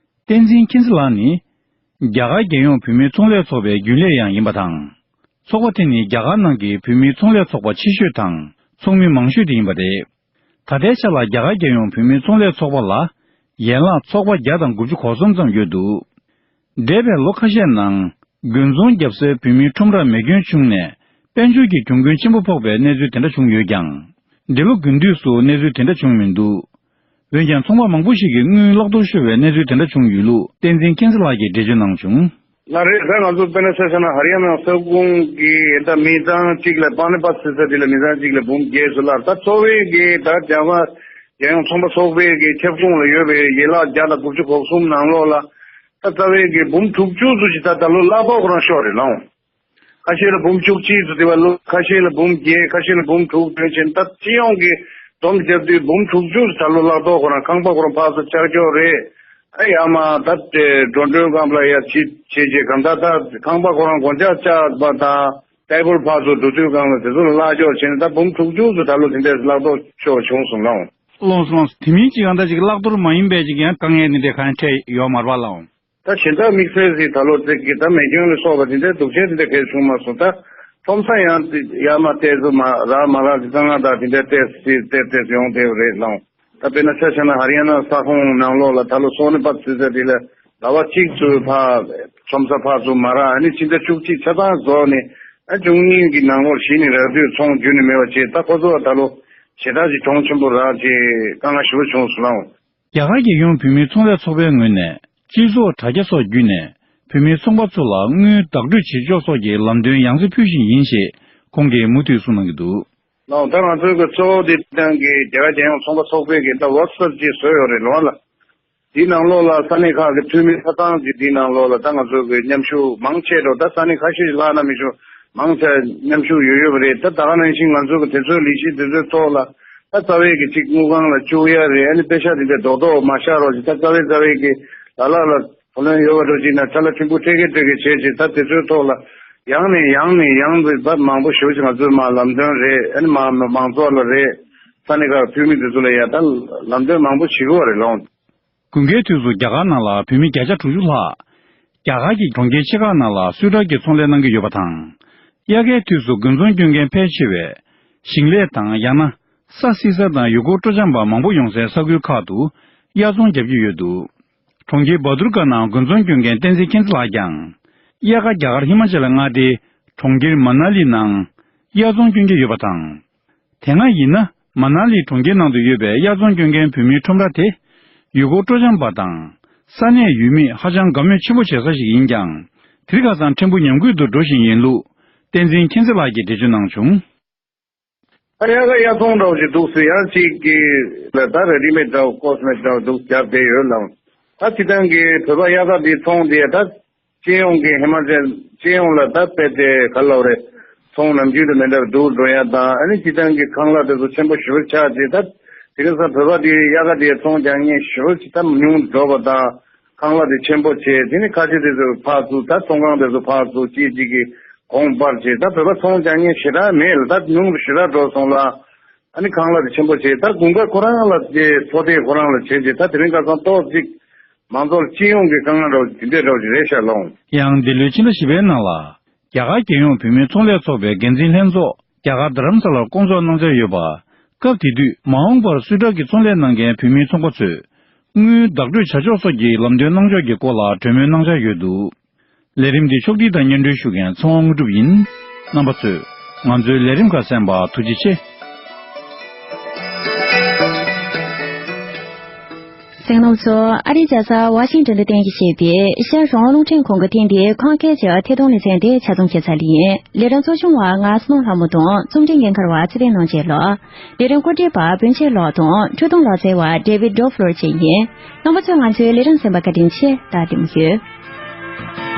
བསྟན་འཛིན་མཁྱེན་བརྩེ་ལགས་ནི། རྒྱ་གར་རྒྱལ་ཡོངས་བོད་མིའི་ཚོང་ལས་ཚོགས་པའི་རྒྱུན་ལས་ཡང་ཡིན་པ་དང་། ཚོགས་པ་དེ་ནི་རྒྱ་གར་ནང་གི་བོད་མིའི་ཚོང་ལས་ཚོགས་པ་ཆེ་ཤོས་དང་ཚོགས་མི་མང་ཤོས་དེ་ཡིན་པ་རེད། ད་ལྟའི་ཆ་ལ་རྒྱ་གར་རྒྱལ་ཡོངས་བོད་མིའི་ཚོང་ལས་ཚོགས་པ་ལ་ཡན་ལག་ཚོགས་པ་བརྒྱ་དང་དགུ་བཅུ་གོ་གསུམ་ཙམ་ཡོད་འདུག། འདས་པའི་ལོ་ཁ་ཤས་ནང་དགུན་ཚོང་བརྒྱབ་སའི་བོད་མིའི་ཁྲོམ་རར་མེ་སྐྱོན་བྱུང་ནས་དཔལ་འབྱོར་གྱི་གྱོང་གུན་ཆེན་པོ་ཕོག་པའི་གནས་ཚུལ་དེ་འདྲ་བྱུང་ཡོད་ཀྱང་། འདི་ལོ་དགུན་དུས་སུ་གནས་ཚུལ་དེ་འདྲ་བྱུང་མི་འདུག། འོན་ཀྱང་ཚོང་པ་མང་པོ་ཞིག་གིས་དངུལ་བརླག་གཏོར་ཤོར་བའི་གནས་ཚུལ་དེ་འདྲ་བྱུང་ཡོད་ལུགས་བསྟན་འཛིན་མཁྱེན་བརྩེ་ལགས་ཀྱིས་འགྲེལ་བརྗོད་གནང་བྱུང་། ལགས་རེད། ད་ང་ཚོ་དཔེར་ན་ཆ་བཞག་ན་ཧ་རི་ཡ་ན་ས་ཁུངས་ཀྱི་ད་མི་ཚང་གཅིག་ལ་པ་ནི་པ་ཟེར་ས་དེ་ལ་མི་ཚང་གཅིག་ལ་འབུམ་བརྒྱད་ཙམ་བརླག། ད་གཙོ་བོའི་གི་ད་རྒྱ་གར་རྒྱལ་ཡོངས་ཚོང་པ་ཚོགས་པའི་གི་ཁྱབ་ཁོངས་ལ་ཡོད་པའི་ཡན་ལག་བརྒྱ་དང་དགུ་བཅུ་གོ་གསུམ་ནང་ལོགས་ལ་ད་རྩ་བའི་གི་འབུམ་དྲུག་ཅུ་ཙམ་ཞིག་ད་ད་ལོ་བརླག་གཏོར་ཁོ་རང་ཤོར་རེད་ལགས། ཁ་ཤས་ལ་འབུམ་བཅུ་གཅིག་ཙམ་དེ་བ་ལོ། ཁ་ཤས་ལ་འབུམ་བརྒྱད། ཁ་ཤས་ལ་འབུམ་དྲུག་དོན་ཆེན་ད་སྤྱི་ཡོངས་ཀྱི་བསྡོམས་བརྒྱབ་དུས་འབུམ་དྲུག་ཅུ་ད་ལོ་བརླག་གཏོར་ཁོ་རང་ཁང་པ་ཁོ་རང་ཕར་ཚུར་ཆག་ཆོག་རེད། ཨ་ཡ་མ་ད་དེ་འགྲོ་གྲོན་སྒང་ལ་ཡ་ཕྱིས་བྱས་རྗེས་གང་ད་ད་ཁང་པ་ཁོ་རང་སྒོ་ལྕགས་བཅག་པ་དང་ཊེ་བལ་ཕར་ཚུར་འགྲོ་དུས་སྒང་ལ་དེ་ཚོ་ལ་བརླག་ཆོག་བྱས་ནས་ད་འབུམ་དྲུག་ཅུ་ཙམ་ད་ལོ་དེ་འདྲས་བརླག་གཏོར་ཆོག་བྱུང་སོང་ལགས། ལོངས་སོང་། དེ་མིན་ཅིག་ཡང་ད་ཅིག་བརླག་གཏོར་མ་ཡིན་པའི་ཅིག་ཡང་དཀའ་ངལ་འདི་འདྲས་གང་འཕྲད་ཡོད་མ་རེད་པ་ལགས། ད་གཞན་དག་དམིགས་བསལ་ཞིག་ད་ལོ་ཙིག་གི་ད་མེ་སྐྱོན་ལ་སོགས་པ་དེ་འདྲའི་སྡུག་ཅག་དེ་འདྲ་གས་བྱུང་མ་སོང་། ད་ཁྲོམ་ས་ཡང་ཡར་མར་ཏོག་ཙམ་མ་རག་མ་རག་གི་དཀའ་ངལ་དག་དེ་འདྲ་ཏོག་ཙམ་ཏོག་ཙམ་ཡོང་བསྡད་ཡོད་རེད་ལགས། ད་དཔེར་ན་ཆ་བཞག་ན་ཧ་རི་ཡ་ན་ས་ཁོངས་ནང་ལོགས་ལ་ད་ལོ་སོ་ནི་པད་ཟེར་ས་དེ་ལ་ཟླ་བ་གཅིག་ཙམ་ཕར་ཁྲོམ་ས་ཕར་ཚུར་མ་རག་ཨ་ནི་ཕྱི་ཟླ་བཅུ་གཅིག་ཆ་ཚང་རྫོགས་ནས་ཨ་བཅུ་གཉིས་ཀྱི་ནང་ལོགས་གཞི་ནས་རག་དུས་ཚོང་རྒྱུན་ནས་མེད་པ་བྱས། ད་ཁོ་ཚོ་ད་ལོ་ ཞེ་དྲག་ཅིག་གྱོང་ཆེན་པོ་རག་ཅིག་དཀའ་ངལ་ཞེ་པོ་བྱུང་སོང་ལགས། རྒྱ་གར་རྒྱལ་ཡོངས་བུད་མེད་ཚོང་ལས་ཚོགས་པའི་ངོས་ནས་སྤྱི་ཚོགས་དྲ་རྒྱ་སོགས་བརྒྱུད་ནས་བུད་མེད་ཚོང་པ་ཚོ་ལ་དངུལ་བདག་སྤྲོད་བྱེད་ཕྱོགས་སོགས་ཀྱི་ལམ་སྟོན་ཡང་སེ་ཕུལ་བཞིན་ཡིན་ཞེས་ཁོང་གིས་མུ་མཐུད་གསུངས་གནང་གི་འདུག། ལགས། ད་ང་ཚོའི་གི་གཙོ་བོ་དེ་ཏང་གི་རྒྱ་གར་རྒྱལ་ཡོངས་ཚོང་པ་ཚོགས་པའི་གི་ད་ཝོག་སོབ་ཅིག་བཟོས་ཡོད་རེད་ལགས་ལ། དེའི་ནང་ལོགས་ལ་ས་གནས་ཁག་གི་འཐུས་མི་ཆ་ཚང་གི་དེའི་ནང་ལོགས་ལ་ད་ང་ཚོ་གི་མཉམ་ཞུགས་མང་ཆེ་འགྲོ། ད་ས་གནས་ཁ་ཤས་ཤིག་ལྷག་ན་མི་ཤོང་མང་ཆེ་མཉམ་ཞུགས་ཡོད་ཡོད་པ་རེད། ད་ད་ག་ནང་བཞིན་ང་ཚོ་གི་དེ་ཚོའི་ལས་གཞི་དེ་ཚོའི་ཐོག་ལ་ད་རྩ་བའི་གི་གཅིག་དངུལ་ཁང་ལ་བཅུག་ཡ་རེད། ཨ་ནི་པེ་ཤ་དེ་འདྲ་རྡོག་རྡོག་མ་བཞག་རོགས་ཅིག། ད་རྩ་བའི་རྩ་བའི་གི་ལ་ལ་ལ་བུ་ལོན་ཡོད་པ་འགྲོ་ཅིག་ན་ཁྲ་ལ་ཕྲན་བུ་སྤྲད་གི་སྤྲད་གི་བྱས་ཅིག། ད་དེ་ཚོའི་ཐོག་ལ་ཡང་ནས་ཡང་ནས་ཡང་དུ་ད་མང་པོ་ཞེ་པོ་ཅིག་ང་ཚོའི་མ་ལམ་སྟོན་རེད། ཨ་ནི་མ་མང་ཚོགས་ལ་རེད། ས་གནས་ཁག་འཐུས་མི་དེ་ཚོ་ལ་ཡ་ད་ལམ་སྟོན་མང་པོ་བྱེད་དགོས་པ་རེད་ལགས། དགུན་ཁའི་དུས་སུ་རྒྱ་གར་ནང་ལ་བོད་མི་བརྒྱ་ཆ་དྲུག་ཅུ་ལྷག་རྒྱ་གར་གྱི་གྲོང་ཁྱེར་ཆེ་ཁག་ནང་ལ་སུའི་ཊར་གྱི་ཚོང་ལས་གནང་གི་ཡོད་པ་དང་། དབྱར་ཁའི་དུས་སུ་དགུན་ཚོང་སྐྱོན་མཁན་ཕལ་ཆེ་བས་ཞིང་ལས་དང་ཡང་ན་ས་བསིལ་ས་དང་ཡུལ་སྐོར་སྤྲོ་འཆམ་པ་མང་པོ་ཡོང་སའི་ས་ཁུལ་ཁག་ཏུ་དབྱར་ཚོང་རྒྱག་གི་ཡོད་འདུག། གྲོང་ཁྱེར་བ་དུར་ཀ་ནང་དགུན་ཚོང་སྐྱོན་མཁན་བསྟན་འཛིན་མཁྱེན་བརྩེ་ལགས་ཀྱང་། དབྱར་ཁ་རྒྱ་གར་ཧི་མ་ཅལ་མངའ་སྡེའི་གྲོང་ཁྱེར་མ་ན་ལི་ནང་དབྱར་ཚོང་སྐྱོན་གྱི་ཡོད་པ་དང་། དེ་སྔ་ཡིན་ན་མ་ན་ལི་གྲོང་ཁྱེར་ནང་དུ་ཡོད་པའི་དབྱར་ཚོང་སྐྱོན་མཁན་བོད་མིའི་ཁྲོམ་ར་དེ་ཡུལ་སྐོར་སྤྲོ་འཆམ་པ་དང་ས་གནས་ཡུལ་མིས་ཧ་ཅང་དགའ་མོས་ཆེན་པོ་བྱེད་ས་ཞིག་ཡིན་ཀྱང་། དེ་རིང་ཁ་སང་ཕྲན་བུ་ཉམས་རྒུད་དུ་འགྲོ་བཞིན་ཡིན་ལུགས་བསྟན་འཛིན་མཁྱེན་བརྩེ་ལགས་ཀྱིས་འགྲེལ་བརྗོད་གནང་བྱུང་། ཨ་ཡ་ག་ཡ་ཚོང་འདྲ་བོ་ཞིག་འདུག་ཟེར་ཡང་གཅིག་གི་ལ་ད་རེ་ཌི་མེད་འདྲ་བོ་ཀོ་སི་མེད་འདྲ་བོ་འདུག་རྒྱབ་བསྡད་ཡོད་ལགས། ད་སྤྱི་བཏང་གི་བོད་པ་དབྱར་ཁ་འདི་ཚོང་དེ་ད་སྤྱི་ཡོངས་ཀྱི་ཧི་མ་ཅལ་སྤྱི་ཡོངས་ལ་ད་དཔེ་དེ་ག་ལབ་རེད། ཚོང་ནམ་རྒྱུན་དུ་མི་འདྲ་བ་འདུག་འགྲོ་ཡ་དང་ཨ་ནི་སྤྱི་བཏང་གི་ཁང་གླ་དེ་ཚོ་ཆེན་པོ་ཞེ་པོ་ཆགས་རྗེས་ད་དེ་རིང་སང་བོད་པ་དེ་དབྱར་ཁ་དེ་ཚོང་རྒྱག་མཁན་ཞེ་པོ་ཅིག་ད་ཉུང་འགྲོ་བ་དང་། ཁང་གླ་དེ་ཆེན་པོ་བྱས་དེ་ནི་ཁ་ཆེ་དེ་ཚོ་ཕར་བཙུགས། ད་ཚོང་ཁང་དེ་ཚོ་ཕར་བཙུགས། གཅིག་གཅིག་གི་གོང་སྤར་བྱས། ད་བོད་པ་ཚོང་རྒྱག་མཁན་ཞེ་དྲག་མེད་ལ་ད་ཉུང་དུ་ཞེ་དྲག་འགྲོ་སོང་ལ། ཨ་ནི་ཁང་གླ་དེ་ཆེན་པོ་བྱས། ད་དགུན་ཁ་ཁོ་རང་ལ་དེ་ཚོ་དེ་ཁོ་རང་ལ་བྱས་རྗེས་ད་དེ་རིང་ཁ་སང་ཏོག་ཙམ་མང་ཚོགས་ལ་སྤྱི་ཡོངས་ཀྱི་དཀའ་ངལ་འདྲ་བོ་དེ་འདྲས་འདྲ་བོ་ཞིག་རེད་ཤག་ལགས། ཡང་འདི་ལོའི་ཕྱི་ཟླ་བཞི་པའི་ནང་ལ་རྒྱ་གར་རྒྱལ་ཡོངས་བུད་མེད་ཚོང་ལས་ཚོགས་པའི་འགན་འཛིན་ལྷན་ཚོགས་རྒྱ་གར་རྡ་རམ་ས་ལར་བསྐོང་ཚོགས་གནང་འཆར་ཡོད་པ། སྐབས་དེ་དུས་མ་འོངས་པར་སུའི་ཊར་གྱི་ཚོང་ལས་གནང་མཁན་བོད་མིའི་ཚོང་པ་ཚོས་དངུལ་བདག་སྤྲོད་བྱ་ཕྱོགས་སོགས་ཀྱི་ལམ་སྟོན་གནང་ཕྱོགས་ཀྱི་སྐོར་ལ་གྲོས་མོལ་གནང་འཆར་ཡོད་འདུག། ལས་རིམ་འདི་ཕྱོགས་སྒྲིག་དང་སྙན་སྒྲོན་ཞུ་མཁན་ཚེ་དབང་དངོས་གྲུབ་ཡིན། རྣམ་པ་ཚོས་ང་ཚོའི་ལས་རིམ་ཁག་གསན་པར་ཐུགས་རྗེ་ཆེ། གསན་མཁན་རྣམ་པ་ཚོ། ཨ་རིའི་རྒྱལ་ས་ཝ་ཤིང་ཏོན་དུ་རྟེན་གཞི་བྱས་པའི་ཨེ་ཤ་ཡ་རང་དབང་རླུང་འཕྲིན་ཁང་གི་ཐེངས་འདིའི་ཁམས་སྐད་ཀྱི་ཐད་གཏོང་ལེ་ཚན་དེ་ཆ་ཚང་ཞུས་ཚར་ལེ་ཡིན། ལས་རིམ་གཙོ་སྐྱོང་བ་ང་སྣོ་ལྷ་མོ་དང་། རྩོམ་སྒྲིག་འགན་འཁུར་བ་ཚེ་བརྟན་ནོར་རྒྱས་ལགས། ལས་རིམ་བཀོད་སྒྲིག་པ་བོན་ཆེ་ལགས་དང་འཕྲོས་དོན་ལག་རྩལ་བ་ཌེ་ཝིཌ་ཌོ་ཕློར་བཅས་ཡིན། རྣམ་པ་ཚོས་ང་ཚོའི་ལས་རིམ་གསན་པར་བཀའ་དྲིན་ཆེ། ད་བདེ་མོ་བྱོས།